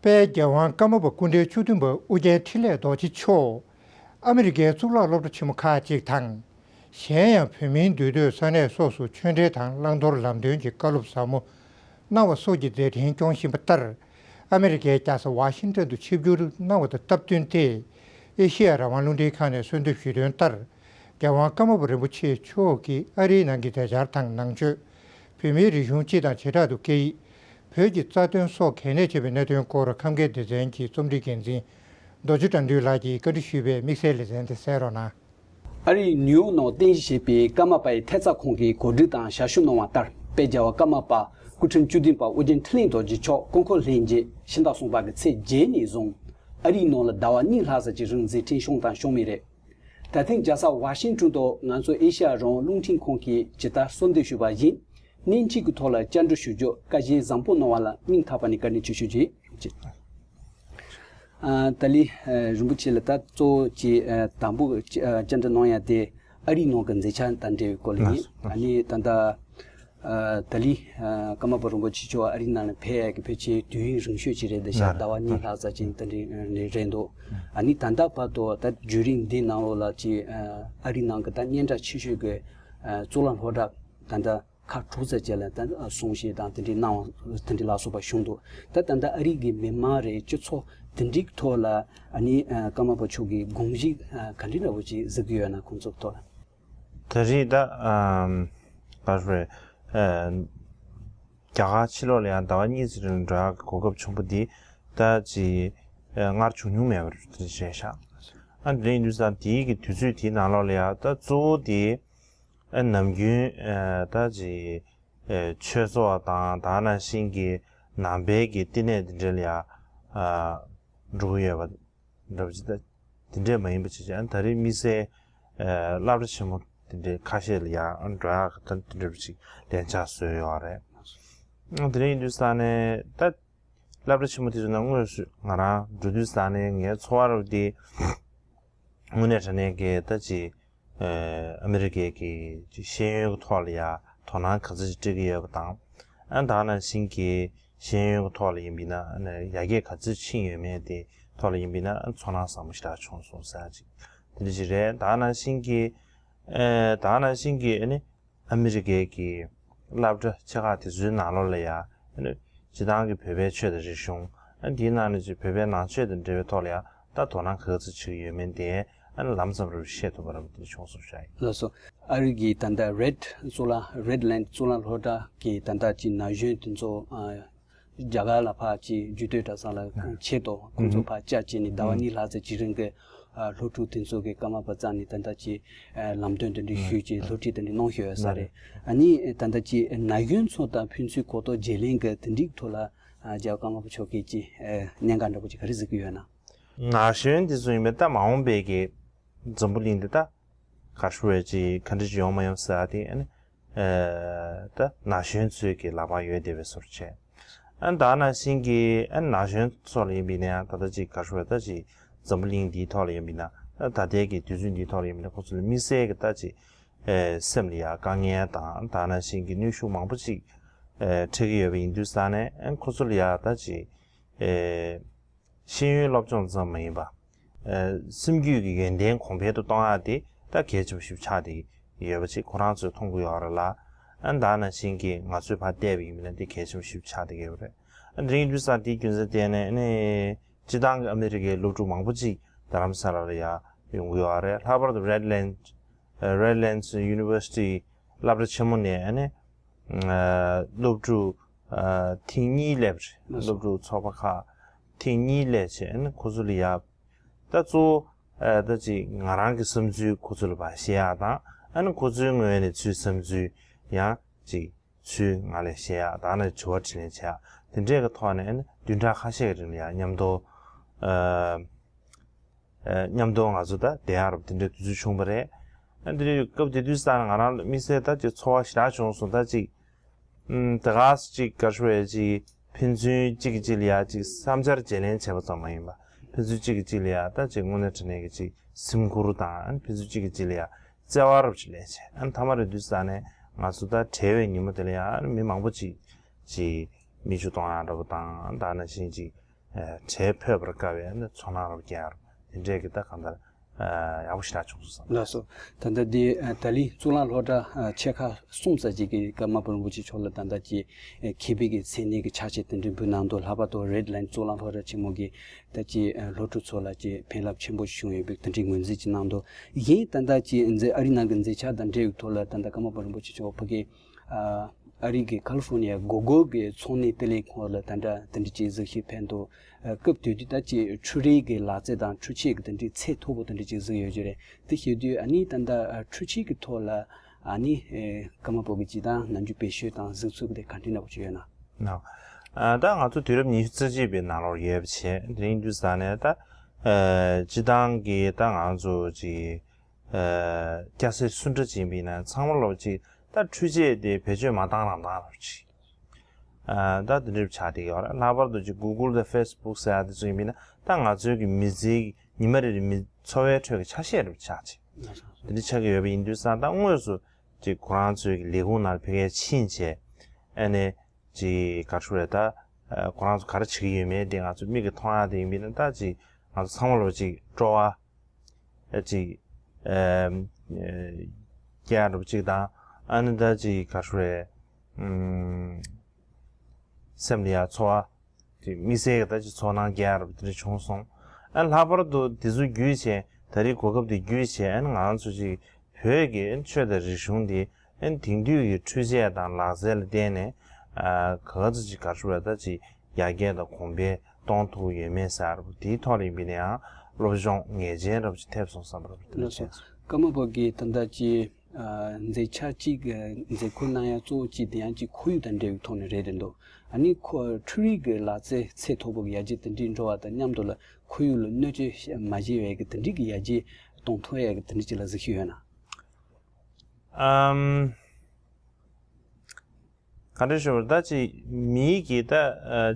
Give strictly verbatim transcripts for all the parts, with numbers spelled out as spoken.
དཔལ་རྒྱལ་དབང་ཀརྨ་པ་སྐུ་ཕྲེང་བཅུ་བདུན་པ་ཨོ་རྒྱན་འཕྲིན་ལས་རྡོ་རྗེ་མཆོག་ཨ་མི་རི་ཀའི་གཙུག་ལག་སློབ་གྲྭ་ཆེན་མོ་ཁག་ཅིག་དང་། གཞན་ཡང་བོད་མིའི་འདུས་སྡོད་ས་གནས་སོགས་སུ་ཆོས་འབྲེལ་དང་བླང་དོར་ལམ་སྟོན་གྱི་བཀའ་སློབ་ཟབ་མོ་གནང་བ་སོགས་ཀྱི་མཛད་འཕྲིན་སྐྱོང་བཞིན་པ་ལྟར། ཨ་མི་རི་ཀའི་རྒྱལ་ས་ཝ་ཤིང་ཏོན་དུ་ཆིབས་བསྒྱུར་གནང་བ་དང་སྟབས་བསྟུན་ཏེ། ཨེ་ཤེ་ཡ་རང་དབང་རླུང་འཕྲིན་ཁང་ནས་གསོལ་འདེབས་ཞུས་དོན་ལྟར། རྒྱལ་དབང་ཀརྨ་པ་རིན་པོ་ཆེ་མཆོག་གིས་ཨ་རིའི་ནང་གི་མཛད་འཆར་དང་ནང་ཆོས། བོད་མིའི་རིག་གཞུང་སྤྱི་དང་བྱེ་བྲག་ཏུ་སྐད་ཡིག་བོད་ཀྱི་རྩ་དོན་སོགས་གལ་གནད་ཆེ་བའི་གནད་དོན་སྐོར་ཁམས་སྐད་སྡེ་ཚན་གྱི་རྩོམ་སྒྲིག་འགན་འཛིན་རྡོ་རྗེ་དགྲ་འདུལ་ལགས་ཀྱིས་བཀའ་འདྲི་ཞུས་པའི་དམིགས་བསལ་ལེ་ཚན་དེ་གསན་རོགས་གནང་། ཨ་རིའི་ནིའུ་ཡོག་ནང་རྟེན་གཞི་བྱས་པའི་ཀརྨ་པའི་ཐེབས་རྩ་ཁང་གིས་གོ་སྒྲིག་དང་ཞབས་ཞུ་གནང་བ་ལྟར། དཔལ་རྒྱལ་བ་ཀརྨ་པ་སྐུ་ཕྲེང་བཅུ་བདུན་པ་ཨོ་རྒྱན་འཕྲིན་ལས་རྡོ་རྗེ་མཆོག་སྐུ་འཁོར་ལྷན་རྒྱས་ཕྱི་ཟླ་གསུམ་པ་གི་ཚེས་བརྒྱད་ནས་བཟུང་ཨ་རིའི་ནང་ལ་ཟླ་བ་གཉིས་ལྷག་ཙམ་གྱི་རིང་མཛད་འཕྲིན་བྱུང་དང་བྱུང་མུས་རེད། ད་ཐེངས་རྒྱལ་ས་ཝ་ཤིང་ཏོན་དུ་ང་ཚོ་ཨེ་ཤེ་ཡ་རང་དབང་རླུང་འཕྲིན་ཁང་གིས་ཇི་ལྟར་གསོལ་འདེབས་ཞུས་པ་བཞིན། བརྙན་འཕྲིན་གྱི་ཐོག་ལ་བཅར་འདྲི་ཞུ་རྒྱུ་བཀའ་བཞེས་བཟང་པོ་གནང་བ་ལ་སྙིང་ཐག་པ་ནས་བཀའ་དྲིན་ཆེ་ཞུ་རྒྱུ་ཡིན། ཨ། ཏཱ་ལའི་རིན་པོ་ཆེ་ལ་ད་གཙོ་བོ་གཅིག་ཨ། དང་པོ་གཅིག་ཨ། བཅར་འདྲི་གནང་ཡ་དེ་ཨ་རིའི་ནང་གི་མཛད་འཆར་དང་འབྲེལ་བའི་སྐོར་ལ་ཡིན། ལགས་སོ། ཨ་ནི་ད་ལྟ་ཨ། ཏཱ་ལའི་ཨ། ཀརྨ་པ་རིན་པོ་ཆེ་མཆོག་ཨ་རིའི་ནང་ལ་ཕེབས་ཡ་གི་ཕལ་ཆེར་དུས་ཡུན་རིང་ཤོས་ཅིག་རེད་འདི་ཤག་ལགས། ཟླ་བ་གཉིས་ལྷག་ཙམ་ཅིག་དེ་འདྲ་རེད་འདུག་ཨ་ནི་ད་ལྟ་བར་དུ་ད་བརྒྱུད་རིམ་འདི་ནང་ལོགས་ལ་ཅིག་ཨ། ཨ་རིའི་ནང་གི་ད་སྙན་གྲགས་ཆེ་ཤོས་ཀྱི་ཨ། གཙུག་ལག་སློབ་གྲྭ་ད་ལྟ་ཁག་དྲུག་ཙམ་ཅིག་ལ་ད་གསུང་བཤད་དང་དེ་འདྲའི་གནང་བ་དེ་འདྲའི་ལ་སོགས་པ་བྱུང་འདུག་ད་ད་ལྟ་ཨ་རི་གི་མི་མང་རེད། སྤྱི་ཚོགས་དེ་འདྲའི་ཐོག་ལ་ཨ་ནི་ཨ། ཀརྨ་པ་མཆོག་གི་དགོངས་གཞི་ཨ། ག་འདྲའི་འདྲ་བོ་ཅིག་གཟིགས་ཀྱི་ཡོད་ན་ཁོང་ཚོ་ཐོག་ལ། ད་རེས་ད་ཨམ། ག་རེ་རེད། ཨ། རྒྱ་གར་ཕྱི་ལོགས་ལ་ཡང་ཟླ་བ་གཉིས་ཙམ་རིང་འགྲོ་ཡག་གི་གོ་སྐབས་བྱུང་པ་འདི་ད་ཅིག་ཨ། སྔར་བྱུང་མྱོང་མེད་པ་རེད་ཤག་ཨ། དེ་འདྲ་ཡིན་དུས་ཙང་དེའི་གི་དུས་ཚོད་དེའི་ནང་ལོགས་ལ་ཡང་ད་གཙོ་བོ་དེ་ཨ། ནམ་རྒྱུན་ཨ། ད་ཅིག་ཨ། ཆོས་ཚོགས་དང་དེ་ནང་བཞིན་གྱི་ནང་པའི་གི་བསྟི་གནས་དེ་འདྲ་ལ་ཡང་ཨ། འགྲོ་གི་ཡོད་པ་འདྲ་པོ་ཅིག་ད་དེ་འདྲས་མ་ཡིན་པ་ཅིག་ཅིག་ཨ། ད་རེས་དམིགས་བསལ་ཨ། སློབ་གྲྭ་ཆེན་མོ་དེ་འདྲའི་ཁ་ཤས་ལ་ཡང་འགྲོ་ཡག་གི་ད་དེ་འདྲ་པོ་ཅིག་ལན་ཆགས་བཟོས་ཡོད་རེད། ཨ། དེ་འདྲ་ཡིན་དུས་ཙང་ནས་ད་སློབ་གྲྭ་ཆེན་མོ་དེ་ཚོ་ནང་དངོས་སུ་ང་རང་འགྲོ་དུས་ཙང་ནས་ངའི་ཚོར་བ་རུ་དེ་དངོས་གནས་དྲང་གནས་ཀྱི་ད་ཅིག་ཨ། ཨ་མི་རི་ཀའི་གི་ཅིག་ཤེས་ཡོན་གྱི་ཐོག་ལ་ཡང་དོ་སྣང་ག་ཚོད་ཅིག་སྤྲད་ཀྱི་ཡོད་པ་དང་། ཨ། དེ་ནང་བཞིན་གྱི་ཤེས་ཡོན་གྱི་ཐོག་ལ་ཡིན་པ་ཡིན་ན་ཨ་ནི་ཡར་རྒྱས་ག་ཚོད་ཕྱིན་ཡོད་མེད་དེ་ཐོག་ལ་ཡིན་པ་ཡིན་ན་ཨ། ཚོར་སྣང་བཟང་པོ་ཞེ་དྲག་བྱུང་སོང་ཟེར་ཡ་ཅིག་དེ་འདྲ་ཅིག་རེད། དེ་ནང་བཞིན་གྱི་ཨ། དེ་ནང་བཞིན་གྱི་ཨ་ནི་ཨ་མི་རི་ཀའི་གི་སློབ་གྲྭ་ཆེ་ཁག་དེ་ཚོའི་ནང་ལོགས་ལ་ཡང་ཨ་ནི་སྤྱིར་བཏང་གི་བོད་པའི་ཆོས་དང་རིག་གཞུང་། ཨ། དེའི་ནང་ནས་ཅིག་བོད་པའི་ནང་ཆོས་དང་འབྲེལ་བའི་ཐོག་ལ་ཡང་ད་དོ་སྣང་ག་ཚོད་བྱེད་ཀྱི་ཡོད་མེད་དེ་ཨ་ནི་ལམ་ཙམ་རེ་ཤེས་ཐུབ་པ་རེད་པ་དེ་བྱུང་སོང་ཤག་ལགས་སོ། ཨ་རི་གི་ད་ལྟ་རེད་གཙུག་ལག་རེད་ལེན་གཙུག་ལག་སློབ་གྲྭ་གི་ད་ལྟ་ཅིག་ན་གཞོན་དེ་ཚོ་ཨ། རྒྱ་གར་ལ་ཕར་ཅིག་རྒྱུད་སྟོད་གྲྭ་ཚང་ལ་ཆེད་དུ་ཁོང་ཚོ་ཕར་བཅར་བྱས་ནས་ཟླ་བ་གཉིས་ལྷག་ཙམ་ཅིག་རིང་གི་ཨ། སློབ་ཕྲུག་དེ་ཚོ་གི་ཀརྨ་པ་རྩ་ནས་ད་ལྟ་ཅིག་ཨ། ལམ་སྟོན་དེ་འདྲ་ཞུས་ཅིག་སློབ་ཁྲིད་དེ་འདྲ་གནང་བཞིན་ཡོད་ས་རེད། ཨ་ནི་ད་ལྟ་ཅིག་ན་གཞོན་ཚོ་དང་ཕན་ཚུན་གོ་རྟོགས་བརྗེ་ལེན་གྱི་དེ་འདྲའི་ཐོག་ལ་ཨ། རྒྱལ་བ་ཀརྨ་པ་མཆོག་གིས་ཅིག་ཨ། གནད་འགག་འདྲ་པོ་ཅིག་ག་རེ་གཟིགས་ཀྱི་ཡོད་ན། ན་གཞོན་དེ་ཚོ་ཡིན་པས་ད་མ་འོངས་པའི་གི་འཛམ་བུ་གླིང་འདི་ད་ག་རེ་ཞུ་དགོས་རེད། ཅིག་ག་འདྲ་ཅིག་ཡོང་མ་ཡོང་ཟེར་ཡ་དེ་ཨ་ནི་ཨ། ད་ན་གཞོན་ཚོའི་གི་ལག་པར་ཡོད་བསྡད་པའི་བཟོ་འདྲ་བྱས། ཨ། དེ་ནང་བཞིན་གྱི་ཨ། ན་གཞོན་ཚོ་ལ་ཡིན་པ་ཡིན་ན་ཡང་ད་ལྟ་ཅིག་ག་རེ་ཞུ་དགོས་རེད། ད་ཅིག་འཛམ་བུ་གླིང་འདིའི་ཐོག་ལ་ཡིན་པ་ཡིན་ན། ཨ། ད་ལྟའི་གི་དུས་ཚོད་འདིའི་ཐོག་ལ་ཡིན་པ་ཡིན་ན་ཁོ་ཚོ་ལ་དམིགས་བསལ་གྱི་ད་ཅིག་ཨེ། སེམས་ལ་ཡང་དཀའ་ངལ་དང་དེ་ནང་བཞིན་གྱི་གནོན་ཤུགས་མང་པོ་ཅིག་ཨེ། འཕྲད་ཀྱི་ཡོད་པ་ཡིན་དུས་ཙང་ནས། ཨེ། ཁོ་ཚོ་ལ་ཡང་ད་ཅིག་ཨེ། ཤེས་ཡོན་སློབ་སྦྱོང་ཙམ་མ་ཡིན་པ། ཨེ། སེམས་རྒྱུད་ཀྱི་ཡོན་ཏན་གོང་འཕེལ་དུ་གཏོང་ཡག་དེ་ད་གལ་ཆེན་པོ་ཞིག་ཆགས་བསྡད་ཡོད་པ་ཅིག་ཁོ་རང་ཚོས་མཐོང་གི་ཡོད་རེད་ལ། ཨ། དེ་ནང་བཞིན་གྱི་ང་ཚོས་ཕར་བལྟས་པ་ཡིན་ན་དེ་གལ་ཆེན་པོ་ཞིག་ཆགས་བསྡད་ཀྱི་ཡོད་རེད། ཨ། དེ་རིང་དུས་ཙང་དེའི་རྒྱུ་མཚན་བརྟེན་ནས་ནི། སྤྱིར་བཏང་གི་ཨ་མི་རི་ཀའི་སློབ་ཕྲུག་མང་པོ་ཅིག་རྡ་རམ་ས་ལ་ལ་ཡར་ཡོང་གི་ཡོད་རེད། ལྷག་པར་དུ་Redlands Redlands University སློབ་གྲྭ་ཆེན་མོ་ནས་ཨ་ནི་སློབ་ཕྲུག་ཐེངས་གཉིས་སླེབས་རེད། སློབ་ཕྲུག་ཚོགས་པ་ཁག་ཐེངས་གཉིས་སླེབས་བྱས། ཨ་ནི་ཁོ་ཚོ་ལ་ཡར་ད་གཙོ་བོ་ད་ཅིག་ང་རང་གི་བསམ་ཚུལ་ཁོ་ཚོ་ལ་ཕར་བཤད་ཡག་དང་། ཨ་ནི་ཁོ་ཚོའི་ངོས་ནས་ཚུར་བསམ་ཚུལ་ཡང་ཅིག་ཚུར་ང་ལ་བཤད་ཡག་དང་། ཨ་ནི་དྲི་བ་དྲིས་ལན་བྱེད་ཡག་དེ་འདྲས་ཀྱི་ཐོག་ནས་ཨ་ནི་བདུན་ཕྲག་ཁ་ཤས་ཀྱི་རིང་ལ་ཡང་མཉམ་དུ་ཨ། ཨ། མཉམ་དུ་ང་ཚོ་ད་བསྡད་ཡག་རབ་དེ་འདྲའི་དུས་ཚོད་བྱུང་བ་རེད། ཨ། དེ་འདྲའི་སྐབས་དེ་དུས་ཙང་ང་རང་ལ་དམིགས་བསལ་ད་ཅིག་ཚོར་བ་ཞེ་དྲག་བྱུང་སོང་། ད་ཅིག་ཨམ། དེ་ག་ཅིག་ག་རེ་ཞུ་དགོས་རེད། ཅིག་ཕན་ཚུན་གཅིག་གིས་གཅིག་ལ་ཡ་ཅིག་བསམ་འཆར་བརྗེ་ལེན་བྱས་པ་ཙམ་མ་ཡིན་པ། ཕན་ཚུན་གཅིག་གིས་གཅིག་ལ་ཡ་ད་ཅིག་དངོས་གནས་དྲང་གནས་ཀྱི་ཅིག་སེམས་ཁུར་དང་། ཨ་ནི་ཕན་ཚུན་གཅིག་གིས་གཅིག་ལ་ཡ་བརྩེ་བ་རབ་ཅིག་སླེབས་བྱས། ཨ་ནི་མཐའ་མ་རེད་དུས་ཙང་ནས་ང་ཚོ་ད་བྲལ་བའི་ཉིན་མོ་དེ་ལ་ཡ་ཨ་ནི་མི་མང་པོ་ཅིག་ཅིག་མིག་ཆུ་གཏོང་ཡག་འདྲ་པོ་དང་། དེ་ནང་བཞིན་ཅིག་ གྲལ་ཕེབས་པར་དཀའ་བའི་ཚོར་སྣང་རབ་སྐྱེ་ཡ་རུ་དེ་འདྲས་ཀྱི་ད་གང་ལྟར་ཡག་པོ་ཞེ་དྲག་བྱུང་སོང་བསམ། ལགས་སོ། ད་ལྟ་འདི་ད་ལི་གཙུག་ལག་སློབ་གྲྭ་ཆེ་ཁག་གསུམ་ཙམ་ཅིག་གི་ཀརྨ་པ་རིན་པོ་ཆེ་མཆོག་ལ་ད་ལྟ་ཅིག་མཁས་པའི་གི་མཚན་གནས་ཀྱི་ཕྱག་བཞེས་དེ་འདྲའི་འབུལ་གནང་འདུག། ལྷག་པར་དུ་རེད་ལན་གཙུག་ལག་སློབ་གྲྭ་ཆེན་མོ་གི་ད་ཅིག་སློབ་ཕྲུག་ཚོ་ལ་ཅིག་ཕན་རླབས་ཆེན་པོ་བྱུང་ཡོད་པའི་དེ་འདྲའི་ངོས་འཛིན་ཅིག་གནང་འདུག། གཞན་ད་ལྟ་ཅིག་མཛད་ཨ་རི་ནང་གི་མཛད་འཆར་དང་འབྲེལ་བའི་ཐོག་ལ་ད་ལྟ་ཀརྨ་པ་རིན་པོ་ཆེ་མཆོག་ཕ་གི་ཨ་རི་གི་ཀ་ལི་ཧྥོར་ནི་ཡ་གུ་གལ་གི་ཚོང་གཉེར་ལྟེ་གནས་ཁང་ལ་ད་ལྟ་དེ་འདྲ་ཅིག་གཟིགས་ཞིབ་ཕེབས་འདུག། སྐབས་དེ་དུས་ད་ཅིག་འཕྲུལ་རིག་གི་ལག་རྩལ་དང་འཕྲུལ་ཆས་ཀྱི་དེ་འདྲའི་ཚད་མཐོ་པོ་དེ་འདྲ་ཅིག་གཟིགས་ཡོད་ཀྱི་རེད། དེ་བྱེད་དུས་ཨ་ནི་ད་ལྟ་འཕྲུལ་ཆས་ཀྱི་ཐོག་ལ་ཨ་ནི་ཀརྨ་པ་གི་སྤྱིར་བཏང་ནམ་རྒྱུན་བེད་སྤྱོད་དང་གཟིགས་ཚུལ་དེ་ག་འདྲ་འདྲ་པོ་ཅིག་ཡོད་ན། ནའོ། ཨ་ད་ང་ཚོ་དུས་རབས་ཉི་ཤུ་རྩ་གཅིག་པའི་ནང་ལོགས་ཡོད་པ་བྱས། དེ་རིང་དུས་ས་ནས་ད་ཨ་སྤྱིར་བཏང་གི་ད་ང་ཚོ་ཅིག་ཨ་སྐྱ་སེར་སུ་འདྲ་ཅིག་ཡིན་པ་ཡིན་ན་ཚང་མ་ལོག་ཅིག་ད་འཕྲུལ་ཆས་དེ་བེད་སྤྱོད་མ་བཏང་རང་བཏང་ལོག་ཅིག་ཨ་ད་དེ་འདྲ་ཆགས་བསྡད་ཡོད་རེད། ལྷག་པར་དུ་ཅིག་གུ་གལ་དང་ཕེ་སི་བུག་ཟེར་ཡ་དེ་ཚོ་ཡིན་པ་ཡིན་ན་ད་ང་ཚོའི་གི་མི་ཚེའི་ཉི་མ་རེ་རེ་མི་འཚོ་བའི་ཁྲོད་ཀྱི་ཆ་ཤས་རེ་ཆགས་ཅིག་དེ་འདྲ་ཆགས་ཀྱི་ཡོད་པ་ཡིན་དུས་ཙང་ད་དངོས་སུ་ཅིག་ཁོ་རང་ཚོའི་གི་ལས་ཁུངས་ནང་ཕ་གིར་ཕྱིན་བྱས་ཨ་ནི། ཅིག་ག་རེ་ཞུ་རེད་ད། ཨ་ཁོ་རང་ཚོ་ག་རེ་བྱེད་ཀྱི་ཡོད་མེད་དེ་ང་ཚོ་མིག་གིས་མཐོང་ཡག་དེ་ཡིན་པས་ན་ད་ཅིག་ང་ཚོ་ཚང་མ་ལོ་ཅིག་སྤྲོ་བ། ཨ་ཅིག་ཨ་སྐྱེ་ཡག་འདྲ་པོ་ཅིག་དང་ཨ་ནི་ད་ཅིག་ག་རེ་ཞུ་རེད། ཨམ་སེམས་ལ་ཡག་ཚོར་བ། ཅིག་དམིགས་བསལ་གྱི་ད་ཅིག་ཚོར་སྣང་སྐྱེ་ཡག་འདྲ་པོ་དེ་འདྲ་བྱུང་སོང་། ཨ་ལྷག་པར་དུ་དེ་ཚོ་བརྒྱུད་བྱས་ད་རེས་གོ་སྐབས་དེ་བརྒྱུད་བྱས་ཨ་ནི་ང་རང་ཚོ་ཅིག་བོད་ཀྱི་ཆོས་དང་རིག་གཞུང་འདི་དེང་དུས་ཀྱི་འཕྲུལ་ཆས་དང་ལག་རྩལ་ལ་བརྟེན་ནས་ག་ཚོད་ཅིག་ག་རེ་ཞུ་བ་ད་ཅིག་ཡར་རྒྱས་དང་གོང་འཕེལ་གཏོང་ཐུབ་ཡོད་མེད་ཟེར་བ་དེའི་ཐོག་ལ་ཡིན་པ་ཡིན་ན་ཡང་སློབ་སྦྱོང་ངེས་ཅན་འདྲ་པོ་ཅིག་ཐེབས་སོང་བསམ་པ་འདྲ་པོ་དེ་འདྲ་བྱས་སོང་། ཀརྨ་པ་གིས་ད་ལྟ་ཅིག་མཛད་འཆར་གཅིག་མཛད་ཁུར་གནང་ཡ་གཙོ་བོ་གཅིག་དེ་ཡང་གཅིག་ཁོར་ཡུག་དང་འབྲེལ་བའི་ཐོག་ནས་རེད་དེ་འདུག། ཨ་ནི་ཁོ་འཕྲུལ་རིག་གི་ལག་རྩལ་ཚད་མཐོ་པོ་གི་ཡར་རྒྱས་དེ་འདྲའི་འགྲོ་བ་དང་མཉམ་དུ་ལ་ཁོར་ཡུག་ལ་གནོད་སྐྱོན་མ་བྱེད་པའི་གི་དེ་འདྲའི་གི་ཡར་རྒྱས་གཏོང་ཐུབ་ཡ་གི་དེ་འདྲའི་ཅིག་ལ་གཟིགས་ཞིབ་ཡོད་ན། ཨམ། ག་འདྲ་ཞུ་བར་ད་ཅི་མིའི་གི་ད་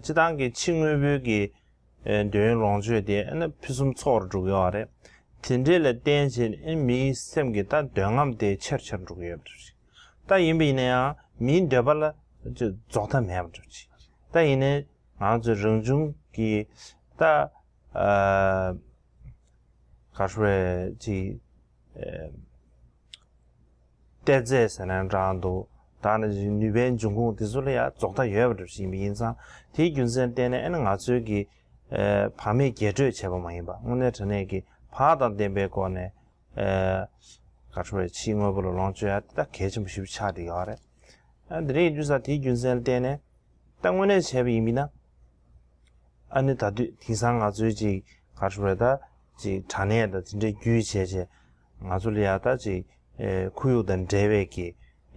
སྤྱི་བཏང་གི་ཕྱི་དངོས་པོའི་གི་འདོད་ཡོན་ལོངས་སྤྱོད་དེ་ཨ་ནི་ཕུན་སུམ་ཚོགས་རུ་འགྲོ་གི་ཡོད་རེད། དེ་འདྲས་ལ་བརྟེན་བྱས་ཨ་ནི་མིའི་སེམས་ཀྱི་ད་འདོད་རྔམ་དེ་ཆེར་ཆེར་འགྲོ་གི་ཡོད་པ་འདྲ་ཅིག། ད་ཡིན་པ་ཡིན་ན་ཡང་མིའི་འདོད་པ་ལ་ཅི་རྫོགས་མཐའ་མེད་པ་འདྲ་ཅིག། ད་ཡིན་ནའི་ང་ཚོ་རང་བྱུང་གི་ད་ཨ་ག་རེ་ཞུ་རེད་ཅིག་ཨ་གཏེར་རྫས་ཟེར་ན་འདྲ་འདུག། ད་ནི་ཅིག་ནུས་པའི་འབྱུང་ཁུངས་དེ་ཚོ་ལ་ཡང་རྫོགས་མཐའ་ཡོད་པ་འདྲ་ཞིག་ཡིན་པ་ཡིན་ཙང་དེའི་རྒྱུ་མཚན་བརྟེན་ནས་ཨ་ནི་ང་ཚོའི་གི་ཨ་བག་མེད་རྒྱས་སྤྲོས་བྱས་པ་མ་ཡིན་པ་དངོས་གནས་དྲང་གནས་ཀྱི་བག་དང་ལྡན་པའི་སྒོ་ནས་ཨ་ག་རེ་ཞུ་རེད་ཕྱིའི་དངོས་པོ་ལ་ལོངས་སྤྱོད་ཡ་དེ་ད་གལ་ཆེན་པོ་ཞིག་ཆགས་བསྡད་ཡོད་རེད། ཨ་དེ་འདྲ་ཡིན་དུས་ཙང་དེའི་རྒྱུ་མཚན་ལ་བརྟེན་ནས། ད་དངོས་གནས་བྱས་པ་ཡིན་པ་ཡིན་ན། ཨ་ནི་ད་དུས་དེང་སང་ང་ཚོའི་ཅིག་ག་རེ་ཞུ་རེད་ད་ཅིག་དྲ་གནས་དང་དེ་འདྲའི་བརྒྱུད་བྱས་བྱས་ང་ཚོ་ལ་ཡ་ད་ཅིག་ཨེ་ཁོར་ཡུག་དང་འབྲེལ་བའི་གི་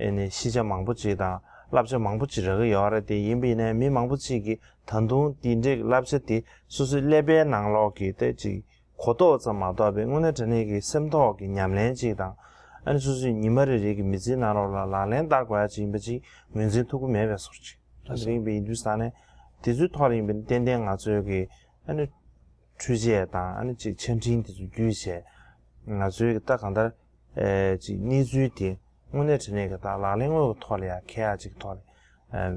ཨེ་ནི་ཤེས་བྱ་མང་པོ་ཅིག་དང་བསླབ་བྱ་མང་པོ་ཅིག་རག་གི་ཡོད་རེད་དེ་ཡིན་པ་ཡིན་ན་མི་མང་པོ་ཅིག་གིས་ད་དུང་དེ་འདྲའི་བསླབ་བྱ་དེ་སོ་སོའི་ཀླད་པའི་ནང་ལོགས་ཀྱི་ད་ཅིག་གོ་རྟོགས་ཙམ་མ་གཏོགས་པའི་དངོས་གནས་དྲང་གནས་ཀྱི་སེམས་ཐོག་གི་ཉམས་ལེན་ཅིག་དང་ཨ་ནི་སོ་སོའི་ཉི་མ་རེ་རེ་གི་མི་ཚེའི་ནང་ལོགས་ལ་ལག་ལེན་བསྟར་དགོས་ཡ་ཅིག་ཡིན་པ་ཅིག་ངོས་འཛིན་ཐུབ་ཀྱི་མེད་པའི་བཟོ་ཅིག་ཨ་ནི་ཡིན་པའི་ཡིན་དུས་ཙང་ནས་དེ་ཚོའི་ཐོག་ལ་ཡིན་པའི་ཏན་ཏན་ང་ཚོའི་གི་ཨ་ནི་འཕྲུལ་ཆས་དང་ཨ་ནི་ཅིག་ཆ་འཕྲིན་དེ་ཚོ་བརྒྱུད་བྱས་ང་ཚོའི་གི་ད་གང་ལྟར་ཨེ་ཅིག་གནས་ཚུལ་དེ་དངོས་གནས་དྲང་གནས་གི་ད་ལག་ལེན་དངོས་ཀྱི་ཐོག་ལ་ཡ་འཁྱེར་ཡ་ཅིག་ཐོག་ལ་ཨ་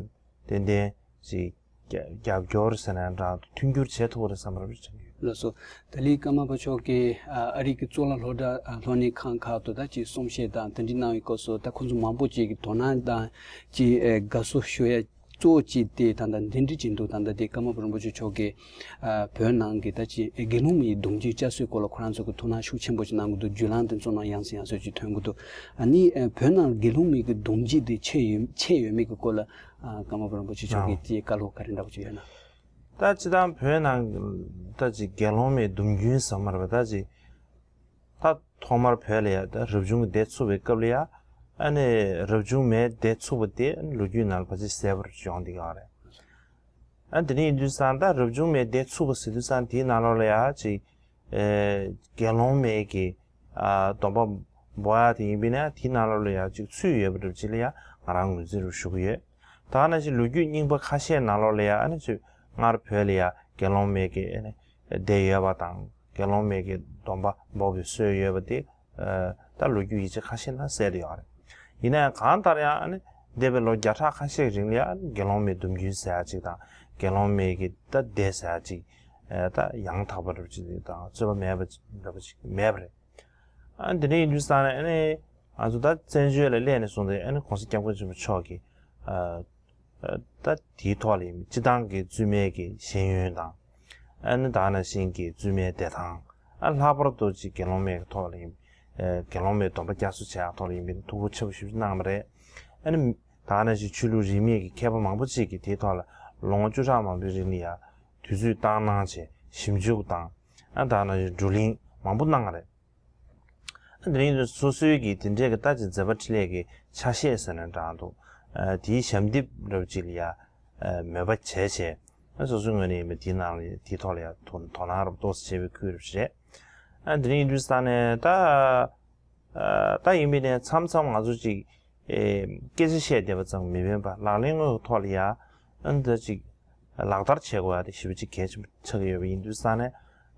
ཏན་ཏན་ཅིག་རྒྱབ་སྐྱོར་ཟེར་ན་འདྲ་མཐུན་འགྱུར་བྱེད་ཐུབ་པ་རེད་བསམ་པ་རེད་དྲན་གྱི་ཡོད། ལགས་སོ། ད་ལི་ཀརྨ་པ་མཆོག་གིས་ཨ་རི་གི་གཙུག་ལག་སློབ་གྲྭ་སློབ་གཉེར་ཁང་ཁག་ཏུ་ད་ཅིག་གསུང་བཤད་དང་དེ་འདྲ་གནང་བའི་སྐབས་སུ་ད་ཁོང་ཚོ་མང་པོ་ཅིག་གིས་དོ་སྣང་དང་ཅིག་དགའ་བསུ་ཞུ་ཡ་གཙོ་བོ་ཅིག་དེ་ད་ལྟ་འདི་འདྲ་ཅིག་འདུག། ད་ལྟ་དེ་ཀརྨ་པ་རིན་པོ་ཆེ་མཆོག་གིས་ཨ་བོད་ནང་གི་ད་ཅིག་དགེ་སློང་མའི་སྡོམ་རྒྱུན་བསྐྱར་གསོའི་སྐོར་ལ་ཁོ་རང་ཚོ་གི་ཐུགས་སྣང་ཤུགས་ཆེན་པོ་ཅིག་གནང་གི་འདུག། བརྒྱུད་ལམ་དེ་ཚོ་ནང་ཡང་སེ་ཡང་སེ་ཅིག་ཐོན་གི་འདུག། ཨ་ནི་ཨ་བོད་ནང་དགེ་སློང་མའི་གི་སྡོམ་རྒྱུན་དེ་ཆད་ཡོད་ཆད་ཡོད་མེད་ཀྱི་སྐོར་ལ་ཨ་ཀརྨ་པ་རིན་པོ་ཆེ་མཆོག་གིས་དེའི་བཀའ་སློབ་ག་རེ་འདྲ་པོ་ཅིག་ཡོད་ན། ད་སྤྱིར་བཏང་བོད་ནང་ད་ཅིག་དགེ་སློང་མའི་སྡོམ་རྒྱུན་ཟེར་མ་རེད་པ། ད་ཅིག་ད་ཐོག་མར་བོད་ལ་ཡ་ད་རབ་བྱུང་གི་སྡེ་ཚུགས་པའི་སྐབས་ལ་ཡ་ཨ་ནི་རབ་བྱུང་མའི་སྡེ་ཚུགས་པ་དེ་ལོ་རྒྱུས་ནང་ལ་ཕལ་ཆེར་གསལ་པོར་ཡོང་བསྡད་ཀྱི་ཡོད་རེད། ཨ་དེ་ནས་ཡིན་དུས་ཙང་ད་རབ་བྱུང་མའི་སྡེ་ཚུགས་པ་ཟེར་དུས་ཙང་དེའི་ནང་ལོགས་ལ་ཡ་ཅིག་ཨེ་དགེ་སློང་མའི་གི་ཨ་སྡོམ་པ་འབོག་ཡ་དེ་ཡིན་པས་ན་དེའི་ནང་ལོགས་ལ་ཡ་ཅིག་ཚུད་ཡོད་པ་འདྲ་ཅིག་ལ་ཡ་ང་རང་ངོས་འཛིན་རུ་ཞུ་གི་ཡོད། ད་ནང་བཞིན་ལོ་རྒྱུས་རྙིང་པ་ཁ་ཤས་ནང་ལོགས་ལ་ཡ་ཨ་ནི་ཅིག་སྔར་བོད་ལ་ཡ་དགེ་སློང་མའི་གི་ཨ་ནི་སྡེ་ཡོད་པ་དང་དགེ་སློང་མའི་གི་སྡོམ་པ་འབོག་པའི་སྲོལ་ཡོད་པ་དེ་ད་ལོ་རྒྱུས་ཡིག་ཆ་ཁ་ཤས་ནང་གསལ་དུ་ཡོད་རེད། ཡིན་ན་ཡང་གང་ལྟར་ཡང་ཨ་ནི་འདས་པའི་ལོ་བརྒྱ་ཕྲག་ཁ་ཤས་ཀྱི་རིང་ལ་ཡང་དགེ་སློང་མའི་སྡོམ་རྒྱུན་ཟེར་ཡ་ཅིག་དང་དགེ་སློང་མའི་གི་ད་སྡེ་ཟེར་ཡ་ཅིག་ ད་ཡང་དག་པ་འདྲ་པོ་ཅིག་དང་རྩོད་པ་མེད་པ་འདྲ་པོ་ཅིག་མེད་པ་རེད། ཨ་འདི་འདྲ་ཡིན་དུས་ཙང་ནས་ཨ་ནི་ང་ཚོ་ད་བཙན་བྱོལ་ལ་སླེབས་ནས་བཟུང་སྟེ་ཨ་ནི་༸གོང་ས་༸སྐྱབས་མགོན་ཆེན་པོ་མཆོག་གིས་ཨ་ད་དེའི་ཐོག་ལ་ཡིན་སྤྱི་བཏང་གི་བཙུན་མའི་གི་ཤེས་ཡོན་དང་། ཨ་ནི་ད་ག་ནང་བཞིན་གྱི་བཙུན་མའི་བདེ་ཐང་། ཨ་ལྷག་པར་དུ་ཅིག་དགེ་སློང་མའི་ཐོག་ལ་ཡིན། ཨ་དགེ་སློང་མའི་སྡོམ་པ་བསྐྱར་གསོ་བྱེད་ཡག་ཐོག་ལ་ཡིན་པའི་ཐུགས་ཁུར་ཆེ་པོ་ཞེ་པོ་གནང་བ་རེད། ཨ་ནི་ད་ག་ནང་བཞིན་ཆོས་ལུགས་རིས་མེད་ཀྱི་མཁས་པ་མང་པོ་ཅིག་གིས་དེའི་ཐོག་ལ་ལོ་ངོ་བཅུ་ཕྲག་མང་པོའི་རིང་ལ་ཡང་དུས་ཚོད་བཏང་གནང་བྱས་ཞིབ་འཇུག་དང་། ཨ་ད་ག་ནང་བཞིན་བགྲོ་གླེང་མང་པོ་གནང་བ་རེད། དེ་རིང་དུ་སོ་སོའི་གི་དེ་འདྲའི་གི་ལྟ་ཅི་མཛད་པ་འཕྲིན་ལས་ཀྱི་ཆ་ཤས་ཟེར་ནས་བགྲངས་འདུག་ཨ་དེའི་ཞབས་འདེབས་རབ་ཅིག་ལ་ཡ་ཨ་མོས་པ་བྱས་བྱས། ཨ་སོ་སོའི་ངོས་ནས་ཡིན་པ་དེའི་ནང་ལ་དེའི་ཐོག་ལ་ཡ་དོ་དོ་སྣང་རབ་ཏོག་ཙམ་བྱས་པའི་ཁུལ་རབ་ཅིག་རེད། ཨ་དེ་རིང་དུས་ས་ནས་ད་ཨ་ད་ཡིན་པའི་ནས་མཚམས་མཚམས་ང་ཚོ་ཅིག་ཨེ་སྐད་ཆ་བཤད་བསྡད་པ་ཙམ་མི་ཕན་པ་ལག་ལེན་དངོས་ཀྱི་ཐོག་ལ་ཡ་ཨ་འདི་ཅིག་ལག་བསྟར་བྱེད་དགོས་ཡ་དེ་ཞེ་པོ་ཅིག་གལ་ཆེན་པོ་ཆགས་ཀྱི་ཡོད་པ་ཡིན་དུས་ས་ནས།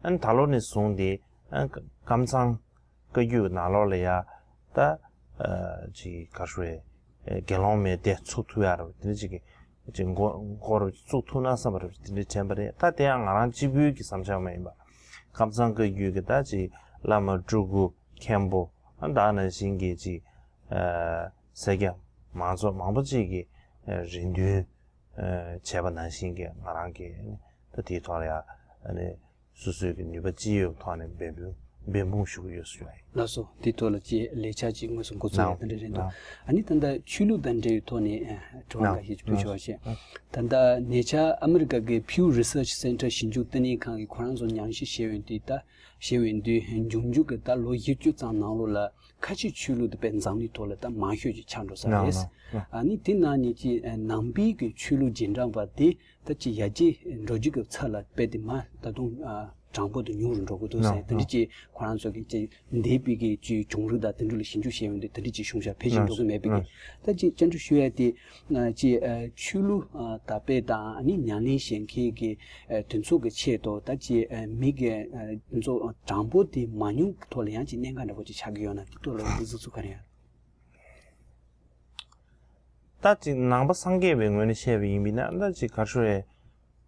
ཨ་ནི་ད་ལོ་ནས་བཟུང་སྟེ་ཨ་ཀ་ཀམ་ཚང་བཀའ་བརྒྱུད་ནང་ལོགས་ལ་ཡ་ད་ཨ་ཅིག་ག་རེ་ཟེར་དགེ་སློང་མའི་སྡེ་ཚུགས་ཐུབ་ཡ་རེད་པ། དེ་འདྲ་ཅིག་གི་ཅིག་འགོ་འགོ་རུ་ཚུགས་ཐུབ་ན་བསམ་པ་རེད་པ། དེ་འདྲ་དྲན་པ་རེད། ད་དེ་ཡང་ང་རང་གཅིག་པུའི་གི་བསམ་འཆར་མ་ཡིན་པ། ཀམ་ཚང་བཀའ་བརྒྱུད་ཀྱི་ད་ཅིག་བླ་མ་སྤྲུལ་སྐུ་མཁན་པོ་ཨ་ད་ནང་བཞིན་གྱི་ཅིག་ཨ་སེར་སྐྱ་མང་ཚོགས་མང་པོ་ཅིག་གི་ཨ་རེ་འདུན། བྱས་པ་ནང་བཞིན་གྱི་ང་རང་གིས་ད་དེའི་ཐོག་ལ་ཡང་ནས་སོ་སོའི་གི་ནུས་པ་ཅི་ཡོད་ཐོག་ནས་འབད་འབུངས་འབད་འབུངས་ཞུ་གི་ཡོད་ཟེར་ཞུ་བ་ཡིན། ལགས་སོ། དེའི་ཐོག་ལ་ཅིག་ལས་འཆར་ཅིག་དངོས་སུ་འགོ་ཚུགས་ཡ་དེ་འདྲ་རེད་འདུག་ཨ་ནི་ད་ལྟ་ཆོས་ལུགས་དང་འབྲེལ་བའི་ཐོག་ནས་དྲི་བ་འགའ་ཤས་ཅིག་ཕུལ་ཆོག་པ་བྱས། ད་ལྟ་ཉེ་ཆར་ཨ་མི་རི་ཀ་གི་Pew Research Center་ཞིབ་འཇུག་ལྟེ་གནས་ཁང་གི་ཁོ་རང་ཚོ་ཉམས་ཞིབ་བྱས་ཡོང་དུས། ད་བྱས་ཡོང་དུས་འབྱུང་འགྱུར་གྱི་ད་ལོ་བཞི་བཅུ་ཙམ་ནང་ལོགས་ལ། ཁ་ཆེ་ཆོས་ལུགས་དེ་དཔེ་འཛམ་གླིང་ཐོག་ལ་ད་མང་ཤོས་ཅིག་ཆགས་འགྲོ་ས་རེད། ཨ་ནི་དེ་ནང་ནས་ཀྱི་ནང་པའི་གི་ཆོས་ལུགས་རྗེས་འབྲང་པ་དེ་ད་ཅི་ཡར་རྒྱས་འགྲོ་རྒྱུ་གི་ཚད་ལ་དཔེ་དེ་མ་ད་དུང་གྲངས་འབོར་དུ་ཉུང་རུ་འགྲོ་གི་འདུག་ཟེར། དེ་འདྲ་ཅིག་ཁོ་རང་ཚོ་གི་ཅི་འདས་པའི་གི་ཅི་བྱུང་རིམ་དང་དེ་འདྲ་ལ་ཞིབ་འཇུག་བྱས་ཡོང་དུས་དེ་འདྲ་ཅིག་བྱུང་ཤག་ཕལ་ཆེར་འགྲོ་གི་མེད་པའི་གི། ད་ཅི་བཅར་འདྲི་ཞུ་ཡ་དེ་ཅི་ཆོས་ལུགས་དར་སྤེལ་དང་ཨ་ནི་ཉམས་ལེན་བྱེད་མཁན་གི་ཨ་དེ་ཚོ་གི་ཆེད་དུ་ད་ཅི་ཨ་མི་གི་ཨ་དེ་ཚོ་གྲངས་འབོར་དེ་མ་ཉུང་གི་ཐོག་ལ་ཡང་ཅིག་གནད་འགག་འདྲ་པོ་ཅིག་ཆགས་ཀྱི་ཡོད་ན་དེ་ཐོག་ལ་འདི་གཟིགས་ཚུལ་ག་རེ་ཡོད། ད་ཅིག་ནང་པ་སངས་རྒྱས་པའི་ངོས་ནས་བཤད་པ་ཡིན་པས་ན་ད་ཅིག་ག་རེ་ཞུ་རེད།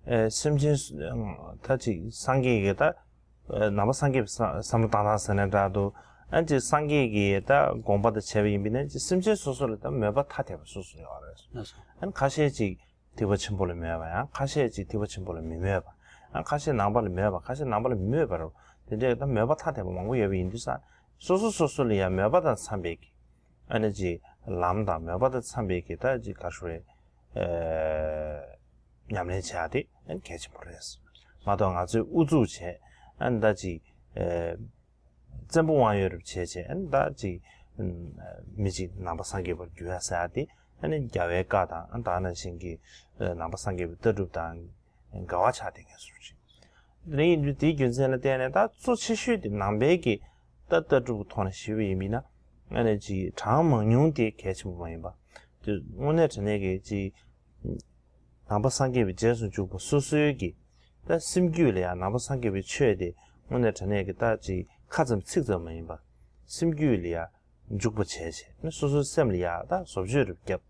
ཨ་སེམས་ཅན་སུ་ད་ཅིག་སངས་རྒྱས་ཀྱི་ད་ཨ་ནང་པ་སངས་རྒྱས་པའི་བསམ་བསམ་བློ་བཏང་སྟངས་ཟེར་ན་འདྲ་འདུག་ཨ་ཅིག་སངས་རྒྱས་ཀྱི་ད་དགོངས་པ་དང་བྱས་པ་ཡིན་པས་ན་ཅིག་སེམས་ཅན་སོ་སོ་ལ་ད་མོས་པ་ཐ་དད་པ་སོ་སོ་ཡོད་རེད། ལགས་སོ། ཨ་ནི་ཁ་ཤས་ཅིག་ཐེག་པ་ཆེན་པོ་ལ་མོས་པ། ཡང་ཁ་ཤས་ཅིག་ཐེག་པ་ཆེན་པོ་ལ་མི་མོས་པ། ཡང་ཁ་ཤས་ནང་པ་ལ་མོས་པ། ཁ་ཤས་ནང་པ་ལ་མི་མོས་པ་རུ། དེ་འདྲའི་ད་མོས་པ་ཐ་དད་པ་མང་པོ་ཡོད་པ་ཡིན་དུས་ཙང་། སོ་སོ་སོ་སོ་ལ་ཡང་མོས་པ་དང་འཚམ་པའི་གི་ཨ་ནི་ཅིག་ལམ་དང་མོས་པ་དང་འཚམ་པའི་གི་ད་ཅིག་ག་རེ་ཞུ་རེད། ཨེ་ཉམས་ལེན་བྱ་ཡ་དེ་ཨ་ནི་གལ་ཆེན་པོ་རེད། མ་གཏོགས་ང་ཚོས་ཨུ་ཚུགས་བྱས་ཨ་ནི་ད་ཅིག་ཨེ། བཙན་པོ་དབང་ཡོད་རབས་བྱས་བྱས་ཨ་ནི་ད་ཅིག་མི་གཅིག་ནང་པ་སངས་རྒྱས་པར་འགྱུར་ཡ་ཟེར་ཡ་དེ་ཨ་ནི་རྒྱལ་བའི་བཀའ་དང་ཨ་ནི་ད་ནང་བཞིན་གྱི་ནང་པ་སངས་རྒྱས་པའི་ལྟ་གྲུབ་དང་འགལ་བ་ཆགས་བསྡད་མཁན་བཟོ་འདྲ་ཅིག་དེ་ཡིན་དུས་དེའི་རྒྱུ་མཚན་ལ་བརྟེན་ནས་ད་གཙོ་ཆེ་ཤོས་དེ་ནང་པའི་གི་ད་ལྟ་གྲུབ་ཀྱི་ཐོག་ནས་ཞུས་པ་ཡིན་པས་ན་ཨ་ནི་ཅིག་གྲངས་མང་ཉུང་དེ་གལ་ཆེན་པོ་མ་ཡིན་པ། དེ་དངོས་གནས་དྲང་གནས་ཀྱི་ཅིག་ནང་པ་སངས་རྒྱས་པའི་རྗེས་སུ་འཇུག་པ་སོ་སོའི་གི་ད་སེམས་རྒྱུད་ལ་ཡང་ནང་པ་སངས་རྒྱས་པའི་ཆོས་དེ་དངོས་གནས་དྲང་གནས་ཀྱི་ད་ཅིག་ཁ་ཙམ་ཚིག་ཙམ་མ་ཡིན་པ། སེམས་རྒྱུད་ལ་ཡང་འཇུག་པ་བྱས་བྱས་ནི་སོ་སོའི་སེམས་ལ་ཡང་ད་བཟོ་བཅོས་རུ་བརྒྱབ།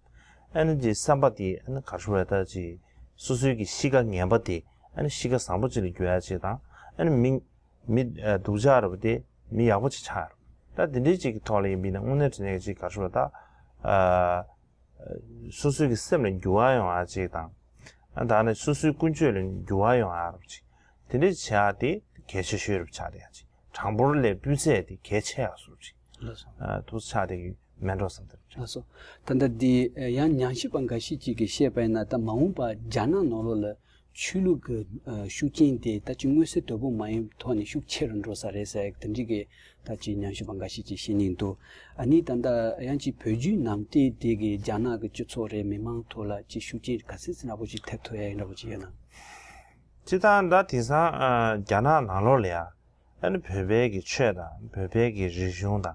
ཨ་ནི་ཅིག་བསམ་པ་དེ་ཨ་ནི་ག་རེ་ཞུ་བ་ད་ཅིག་སོ་སོའི་གི་གཤིས་ཀ་ངན་པ་དེ་ཨ་ནི་གཤིས་ཀ་བཟང་པོ་ཅིག་ལ་འགྱུར་ཡ་ཅིག་དང་། ཨ་ནི་མི་མི་སྡུག་ཅག་རུ་དེ་མི་ཡག་པོ་ཅིག་ཆགས་རུ། ད་དེ་འདྲའི་ཅིག་གི་ཐོག་ལ་ཡིན་པས་ན་དངོས་གནས་དྲང་གནས་ཅིག་ག་རེ་ཞུ་བ་ད། སོ་སོའི་གི་སེམས་ལ་འགྱུར་བ་ཡོང་ཡ་ཅིག་དང་། ཨ་ད་ནི་སོ་སོའི་ཀུན་སྤྱོད་ལ་འགྱུར་བ་ཡོང་ཡ་རབས་ཅིག་དེ་འདྲའི་བྱེད་ཡ་དེ་གལ་ཆེ་ཤོས་རབས་ཆགས་བསྡད་ཡ་ཅིག་གྲངས་འབོར་ལས་སྤུས་ཚད་དེ་གལ་ཆེ་ཡ་སོ་ཅིག་ལགས་སོ། ཨ་དུ་ཆགས་བསྡད་ཀྱི་མེད་འགྲོ་བསམ་གཏན་རབས་ཅིག་ལགས་སོ། ད་ལྟ་འདི་ཡང་ཉམས་ཞིབ་པ་འགའ་ཤས་ཅིག་གིས་བཤད་པ་ཡིན་ན་ད་མ་འོངས་པ་རྒྱ་ནག་ནང་ལོགས་ལ། ཆོས་ལུགས་ཀྱི་ཨ་ཤུགས་རྐྱེན་དེ་ད་ཅི་མངོན་གསལ་དོད་པོ་མ་ཡིན་ཐོག་ནས་ཤུགས་ཆེ་རུ་འགྲོ་ས་རེད་ཟེར་དེ་འདྲའི་གི་ད་ཅི་ཉམས་ཞིབ་པ་འགའ་ཤས་ཀྱིས་བཤད་མཁན་འདུག་ཨ་ནི་ད་ལྟ་ཡང་ཅིག་བོད་བརྒྱུད་ནང་བསྟན་དེ་གི་རྒྱ་ནག་གི་སྤྱི་ཚོགས་རེད་མི་མང་ཐོག་ལ་ཅི་ཤུགས་རྐྱེན་ག་ཚད་ཙམ་འདྲ་པོ་ཅིག་ཐེབས་ཐུབ་ཡ་ཡིན་འདྲ་པོ་ཅིག་ཡོད་ན། སྤྱིར་བཏང་ད་དེང་སང་ཨ་རྒྱ་ནག་ནང་ལོགས་ལ་ཡ། ཨ་ནི་བོད་པའི་གི་ཆོས་དང་བོད་པའི་གི་རིག་གཞུང་དང་།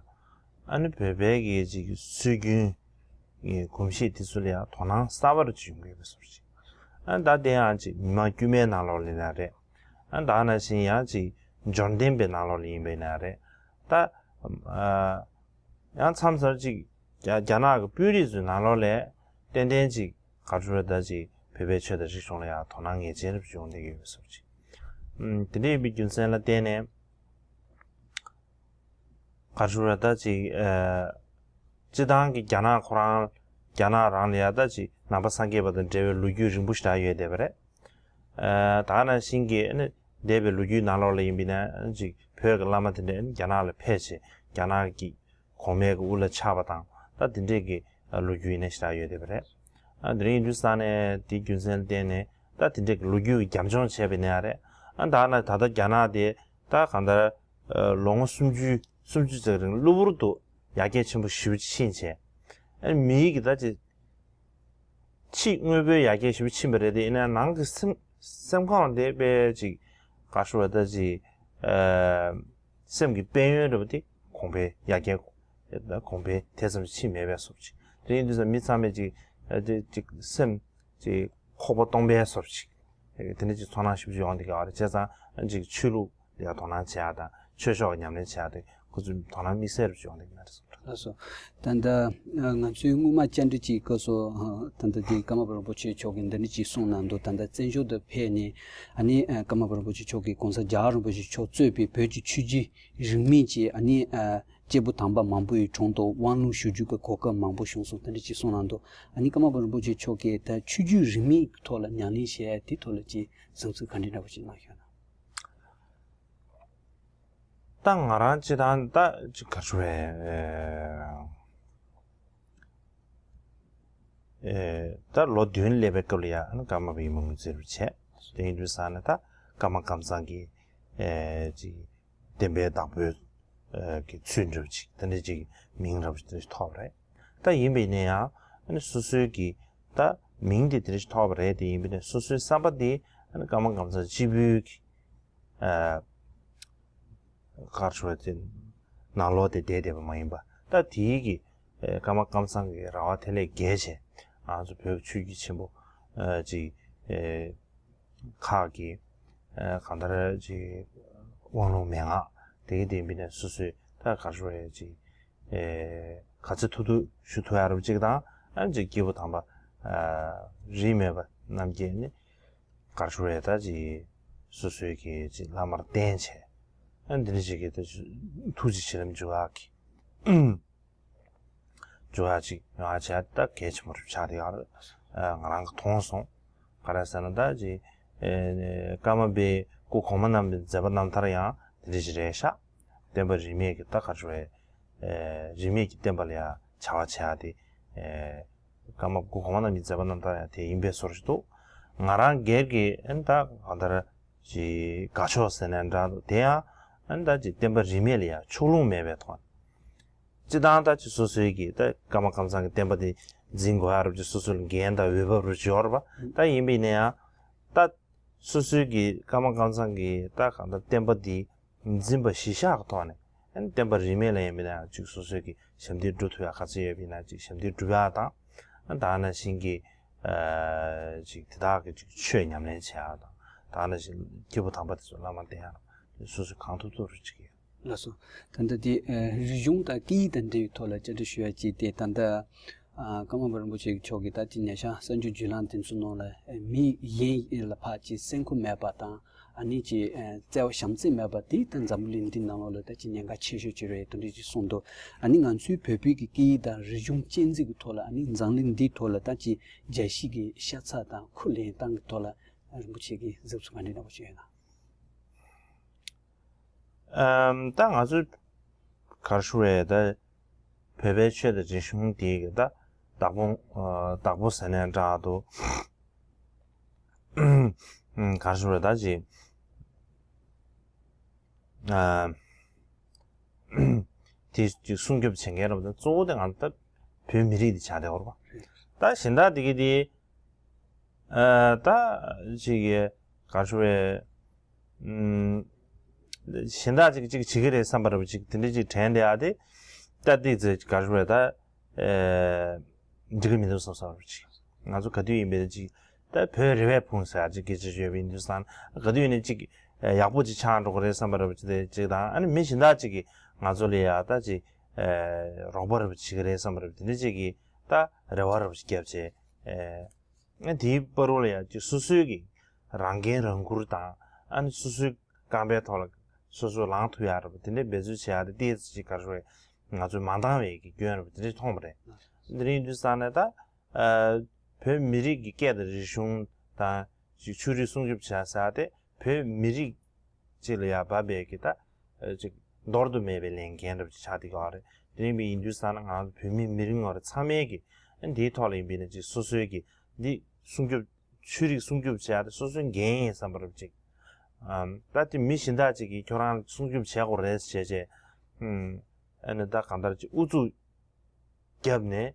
ཨ་ནི་བོད་པའི་གི་ཅིག་སྲོལ་རྒྱུན་གྱི་གོམས་གཤིས་དེ་ཚོ་ལ་ཡང་དོ་སྣང་གསར་པ་རུ་ཅིག་ཡོང་གི་ཡོད་པའི་བཟོ་འདྲ་ཅིག་ཨ་ནི་ད་དེ་ཡང་ཅིག་མི་མང་དཀྱུས་མའི་ནང་ལོགས་ལ་ཡིན་ན་རེད། ཨ་ནི་ད་ནང་བཞིན་ཡང་ཅིག་འབྱོར་ལྡན་པའི་ནང་ལོགས་ལ་ཡིན་པ་ཡིན་ན་རེད། ད་ཨ་ཡང་མཚམས་མཚམས་ཅིག་རྒྱ་རྒྱ་ནག་གི་དཔོན་རིགས་ཚོའི་ནང་ལོགས་ལ་ཏན་ཏན་ཅིག་ག་ཚོད་རེད་ད་ཅིག་བོད་པའི་ཆོས་དང་རིག་གཞུང་ལ་ཡང་དོ་སྣང་ངེས་ཅན་རེ་བྱུང་བསྡད་ཀྱི་ཡོད་པའི་བཟོ་འདྲ་ཅིག་དེ་འདྲ་ཡིན་པའི་རྒྱུ་མཚན་ལ་བརྟེན་ནས། ག་རེ་ཞུ་ར་ད་ཅིག་ཨ། སྤྱི་བཏང་གི་རྒྱ་ནག་ཁོ་རང་རྒྱ་ནག་རང་ལ་ཡ་ད་ཅིག་ནང་པ་སངས་རྒྱས་པ་དང་འབྲེལ་བའི་ལོ་རྒྱུས་རིང་པོ་ཞེ་དྲག་ཡོད་བསྡད་པ་རེད། ཨ། ད་ག་ནང་བཞིན་གྱི་ཨ་ནི་འདས་པའི་ལོ་རྒྱུས་ནང་ལོགས་ལ་ཡིན་པ་ཡིན་ན་ཅིག་བོད་ཀྱི་བླ་མ་དེ་འདྲ་རྒྱ་ནག་ལ་ཕེབས་བྱས་རྒྱ་ནག་གི་གོང་མའི་གི་དབུ་ལ་ཆགས་པ་དང་ད་དེ་འདྲས་ཀྱི་ལོ་རྒྱུས་ཡིན་ན་ཞེ་དྲག་ཡོད་བསྡད་པ་རེད། ཨ། དེ་རིང་ཡིན་དུས་ཙང་ནས་དེའི་རྒྱུ་མཚན་ལ་བརྟེན་ནས་ད་དེ་འདྲས་ཀྱི་ལོ་རྒྱུས་ཀྱི་རྒྱབ་ལྗོངས་བྱས་པ་ཡིན་ན་ཡང་རེད། ཨ། ད་ག་ནང་ད་ལྟ་རྒྱ་ནག་དེ་ད་གང་ལྟར། ཨ། ལོ་ངོ་སུམ་ཅུ་སུམ་ཅུ་ཙམ་རིང་གློ་བུར་དུ་ཡར་རྒྱས་ཆེན་པོ་ཞེ་པོ་ཕྱིན་བྱས། ཨ། མིའི་གི་ད་ཅིག་ཕྱི་དངོས་པོའི་ཡར་རྒྱས་ཞེ་པོ་ཕྱིན་པ་རེད་དེ། ཡིན་ན་ནང་གི་སེམས་སེམས་ཁམས་དེ་དཔེ་ཅིག་ག་ཞུ་བ་ད་ཅིག་ཨ། སེམས་ཀྱི་དཔལ་ཡོན་འདྲ་པོ་དེ་གོང་འཕེལ་ཡར་རྒྱས་གོང་འཕེལ་དེ་ཙམ་ཕྱིན་མེད་པའི་བཟོ་ཅིག་དེ་ཡིན་དུས་ཙང་མི་ཚང་མས་ཅིག་ཨ། དེ་ཅིག་སེམས་ཅིག་ཁོག་པ་སྟོང་པའི་བཟོ་ཅིག་དེ་འདྲ་ཅིག་ཚོར་སྣང་ཞེ་པོ་ཅིག་ཡོང་བསྡད་ཀྱི་ཡོད་རེད། བྱས་ཙང་ཅིག་ཆོས་ལུགས་ལ་དོ་སྣང་བྱེད་ཡག་དང་ཆོས་ཕྱོགས་ཉམས་ལེན་བྱེད་ཡག་དེ་ཁོ་ཚོའི་དོ་སྣང་དམིགས་བསལ་རུ་ཅིག་ཡོང་བསྡད་ཀྱི་ཡོད་རེད་བསམ། ལགས་སོ། ད་ལྟ་ང་ཚོའི་སྔོན་མ་བཅར་འདྲི་ཅིག་སྐབས་སུ་ད་ལྟ་དེ་ཀརྨ་པ་རིན་པོ་ཆེ་མཆོག་གིས་འདི་འདྲ་ཅིག་གསུངས་གནང་འདུག་ད་ལྟ་བཙན་བྱོལ་དུ་ཕེབས་ནས་ཨ་ནི་ཀརྨ་པ་རིན་པོ་ཆེ་མཆོག་གིས་གོང་ས་རྒྱལ་བ་རིན་པོ་ཆེ་མཆོག་གཙོས་པའི་བོད་ཀྱི་ཆོས་བརྒྱུད་རིས་མེད་ཀྱི་ཨ་ནི་སྐྱེས་བུ་དམ་པ་མང་པོ་ཡི་དྲུང་དུ་དབང་ལུང་ཞུ་རྒྱུ་གི་གོ་སྐབས་མང་པོ་བྱུང་སོང་། དེ་འདྲ་ཅིག་གསུངས་གནང་འདུག་ཨ་ནི་ཀརྨ་པ་རིན་པོ་ཆེ་མཆོག་གིས་ད་ཆོས་བརྒྱུད་རིས་མེད་ཀྱི་ཐོག་ལ་ཉམས་ལེན་བྱས་དེའི་ཐོག་ལ་ཅིག་བསམ་ཚུལ་ག་འདྲ་འདྲ་པོ་ཅིག་གནང་ཤག་ན། ད་ང་རང་སྤྱི་བཏང་ད་ཅིག་ག་རེ་ཞུ་དགོས་རེད། ཨེ། ད་ལོ་བདུན་སླེབས་པའི་སྐབས་ལ་ཡ་ཨ་ནི་ཀརྨ་པའི་ཡི་དམ་ངོས་འཛིན་རུ་བྱས། དེ་ཡིན་དུས་ཙང་ནས་ད་ཀརྨ་ཀམ་ཚང་གི་ཨེ་ཅིག་བསྟན་པའི་བདག་པོའི་ཨེ་གི་ཚུལ་འདྲ་པོ་ཅིག་དེ་འདྲ་ཅིག་མིང་འདྲ་པོ་ཅིག་དེ་འདྲ་ཅིག་ཐོགས་པ་རེད། ད་ཡིན་པ་ཡིན་ན་ཡང་ཨ་ནི་སོ་སོའི་གི་ད་མིང་དེ་དེ་འདྲ་ཅིག་ཐོགས་པ་རེད། དེ་ཡིན་པ་ཡིན་ན་སོ་སོའི་བསམ་པ་དེ་ཨ་ནི་ཀརྨ་ཀམ་ཚང་སྤྱི་བོའི་གི་ཨ་ག་རེ་ཞུ་དགོས་རེད། ནང་ལོགས་དེ་བསྡད་བསྡད་པ་མ་ཡིན་པ། ད་དེའི་གི་ཨེ་ཀརྨ་ཀམ་ཚང་གི་ར་བ་དེ་ལས་བརྒལ་བྱས་ང་ཚོ་བོད་ཀྱི་ཆོས་བརྒྱུད་ཆེན་པོ་ཨ་ཅིག་ཨེ་ཁག་གི་ཨེ་གང་ལྟར་ཅིག་དབང་ལུང་མན་ངག་དེ་གི་དེ་ཡིན་པ་ཡིན་ན་སོ་སོས་ད་ག་རེ་ཞུ་དགོས་རེད། ཅིག་ཨེ་ག་ཚོད་ཐུབ་ཐུབ་ཞུ་ཐུབ་ཡག་རབ་ཅིག་དང་། ཨ་ཅིག་སྐྱེས་བུ་དམ་པ་ཨ་རིས་མེད་པ་རྣམས་ཀྱིས་ནི་ག་རེ་ཞུ་དགོས་རེད། ད་ཅིག་སོ་སོའི་གི་ཅིག་བླ་མར་བསྟེན་བྱས། ཨ་འདི་འདྲ་ཞིག་གི་ད་ཐུགས་རྗེ་ཆེ་ལབ་འཇུག་ཡག་གི་འཇུག་ཡག་ཅིག་ཡོང་ཡག་བྱས་ད་གལ་ཆེན་པོ་རུ་ཆགས་བསྡད་ཡོད་རེད། ཨ་ང་རང་གིས་མཐོང་སོང་། ག་རེ་ཟེར་ན་ད་ཅིག་ཨེ་ཀརྨ་པའི་སྐུ་གོང་མ་རྣམས་པའི་མཛད་པ་རྣམ་ཐར་ཡང་དེ་འདྲ་ཞིག་རེད་ཤག་བསྟན་པ་རིས་མེད་ཀྱི་ད་ག་རེ་ཞུ་དགོས་རེད། ཨེ་རིས་མེད་ཀྱི་བསྟན་པ་ལ་ཡང་བྱ་བ་བྱེད་ཡག་དེ་ཨེ་ཀརྨ་སྐུ་གོང་མ་རྣམས་ཀྱི་མཛད་པ་རྣམ་ཐར་ཡང་དེ་ཡིན་པའི་བཟོ་འདྲ་ཞིག་འདུག་ང་རང་སྒེར་གྱི་ཨ་ནི་ད་གང་ལྟར་ཅིག་དགའ་ཕྱོགས་ཟེར་ན་འདྲ་འདུག་དེ་ཡང་ཨ་ནི་ད་ཅིག་བསྟན་པ་རིས་མེད་ལ་ཡང་ཕྱོགས་ལྷུང་མེད་པའི་ཐོག་ནས། སྤྱི་བཏང་ད་ཅིག་སོ་སོའི་གི་ད་ཀརྨ་ཀམ་ཚང་གི་བསྟན་པ་དེ་འཛིན་དགོས་ཡག་རབ་ཅིག་སོ་སོ་ལ་འགན་དང་འོས་བབ་རབ་ཅིག་ཡོད་རེད་པ། ད་ཡིན་པ་ཡིན་ན་ཡང་ད་སོ་སོའི་གི་ཀརྨ་ཀམ་ཚང་གི་ད་གང་ལྟར་བསྟན་པ་འདི་འཛིན་པ་གཞི་བཞག་གི་ཐོག་ནས་ཨ་ནི་བསྟན་པ་རིས་མེད་ལ་ཡིན་པ་ན་ཅིག་སོ་སོའི་གི་ཞབས་འདེགས་སྒྲུབ་ཐུབ་ཡག་ག་ཚོད་ཡོད་པ་ཡིན་ན་ཅིག་ཞབས་འདེགས་སྒྲུབ་ཡག་དང་། ཨ་ད་ག་ནང་བཞིན་གི་ཨ་ཅིག་དེ་དག་གི་ཅིག་ཆོས་ཉམས་ལེན་བྱེད་ཡག་དང་། ད་ག་ནང་བཞིན་སྐྱེས་བུ་དམ་པ་དེ་ཚོ་བླ་མར་བསྟེན་ཡག་དང་སོ་སོ་གང་ཐུབ་ཐུབ་རུ་ཅིག་ཡོད། ལགས་སོ། ད་ལྟ་དེ་ཨ་རིག་གཞུང་དང་སྐད་ཡིག་དང་འབྲེལ་བའི་ཐོག་ལ་བཅར་འདྲི་ཞུ་ཡ་གཅིག་དེ། ད་ལྟ་ཨ་ཀརྨ་པ་རིན་པོ་ཆེ་མཆོག་གིས་ད་ཅིག་ཉེ་ཆར་གསར་འགྱུར་བརྒྱུད་ལམ་དེ་ཚོའི་ནང་ལ་ཨ་མི་གཞན་ལ་ཕར་ཅིག་སེམས་ཁུར་མེད་པ་དང་ཨ་ནི་ཅིག་ཨ་བརྩེ་བ་བྱམས་བརྩེ་མེད་པ་དེ་ད་འཛམ་བུ་གླིང་འདི་ནང་ལོགས་ལ་ད་ཅིག་ཉེན་ཁ་ཆེ་ཤོས་ཅིག་རེད་དེ་འདྲ་ཅིག་གསུངས་འདུག་ཨ་ནི་ང་ཚོའི་བོད་པའི་གི་སྐད་ཡིག་དང་རིག་གཞུང་གཅེས་འཛིན་གྱི་ཐོག་ལ་ཨ་ནི་འཛམ་གླིང་འདིའི་ཐོག་ལ་ད་ཅིག་རྒྱལ་སྤྱི་གི་ཤ་ཚ་དང་ཁུར་ལེན་སྟངས་ཀྱི་ཐོག་ལ་རིན་པོ་ཆེ་གི་གཟིགས་ཚུལ་ག་འདྲ་འདྲ་པོ་ཅིག་ཡོད་ན། ཨམ། ད་ང་ཚོས་ག་རེ་ཞུ་དགོས་རེད། ད་བོད་པའི་ཆོས་དང་རིག་གཞུང་འདི་གི་ད་བདག་པོ་ཨ་བདག་པོ་ཟེར་ནའང་འདྲ་འདུག་ཨམ། ག་རེ་ཞུ་དགོས་རེད། ད་ཅིག་ཨ་དེ་ཅིག་སྲུང་སྐྱོབ་བྱེད་མཁན་རེད་པ། ད་གཙོ་བོ་དེ་ང་ཚོ་ད་བོད་མི་རིགས་དེ་ཆགས་བསྡད་ཡོད་རེད་པ། ད་གཞན་དག་དེ་གི་དེ་ཨ་ད་ཅིག་གི་ག་རེ་ཞུ་དགོས་རེད། ཨུམ། གཞན་དག་ཅིག་ཅིག་བྱེད་ཀྱི་རེད་བསམ་པ་འདྲ་པོ་ཅིག་དེ་འདྲ་ཅིག་དྲན་བསྡད་ཡ་དེ། ད་ཏིག་ཙེ་ག་རེ་ཞུ་དགོས་རེད། ད་ཨེ་འགྲིག་གི་མི་འདུག་བསམ་བསམ་འདྲ་པོ་ཅིག་ང་ཚོ་ག་དུས་ཡིན་པའི་ཅིག་ད་བོད་རེ་བས་ཕུང་ཟེར་ཡ་ཅིག་སྐད་ཆ་ཡོད་པ་ཡིན་དུས་ཙང་ག་དུས་ཡིན་ནའི་ཅིག་ཨེ་ཡག་པོ་ཅིག་ཆགས་འགྲོ་གི་རེད་བསམ་པ་འདྲ་པོ་ཅིག་དེ་ཅིག་དང་། ཨ་ནི་མི་གཞན་དག་ཅིག་གིས་ང་ཚོ་ལ་ཡ་ད་ཅིག་ཨེ་རོགས་པ་འདྲ་པོ་བྱེད་ཀྱི་རེད་བསམ་པ་འདྲ་པོ་དེ་འདྲ་ཅིག་གིས་ད་རེ་བ་འདྲ་པོ་ཅིག་བརྒྱབ་བྱས་ཨེ། ཨ་དེའི་བར་དུ་ལ་ཡ་ཅིག་སོ་སོའི་གི་རང་འགན་རང་འཁུར་དང་ ཨ་ནི་སོ་སོའི་རྐང་པའི་ཐོག་ལ་སོ་སོ་ལངས་ཐུབ་ཡག་རེད་པ། དེ་འདྲའི་འབད་རྩོལ་བྱེད་ཡག་དེ་ཏོག་ཙམ་ཅིག་ག་རེ་ཟེར། ང་ཚོས་མ་འདང་བའི་གི་སྐྱོན་རེད་པ། དེ་འདྲ་མཐོང་བ་རེད། དེ་འདྲ་ཡིན་དུས་ཙང་ནས་ད་ཨ་བོད་མི་རིགས་ཀྱི་སྐད་དང་རིག་གཞུང་དང་ཅིག་ཆོས་རིག་སྲུང་སྐྱོབ་བྱ་ས་དེ་བོད་མི་རིགས་ཅིག་ལ་ཡ་བབས་པའི་གི་ད་ཨ་ཅིག་འདོར་དུ་མེད་པའི་ལས་འགན་རེད་པ་ཅིག་ཆགས་བསྡད་ཡོད་རེད། དེ་ཡིན་པ་ཡིན་དུས་ཙང་ན་ང་ཚོ་བོད་མི་མི་རིགས་ངོ་རེ་ཚང་མས་གི་འདིའི་ཐོག་ལ་ཡིན་པ་ཡིན་ན་ཅིག་སོ་སོའི་གི་འདི་སྲུང་སྐྱོབ་ཆོས་རིག་སྲུང་སྐྱོབ་བྱེད་ཡག་དེ་སོ་སོའི་འགན་ཡིན་བསམ་པ་རེད་པ་ཅིག་ཨམ། ད་དེ་མི་གཞན་དག་ཅིག་གིས་ཁྱོད་རང་ལ་སྲུང་སྐྱོབ་བྱེད་དགོས་རེད་ཟེར་བྱས། ཨམ། ཨ་ནི་ད་གང་ལྟར་ཅིག་ཨུ་ཚུགས་བརྒྱབ་ནས་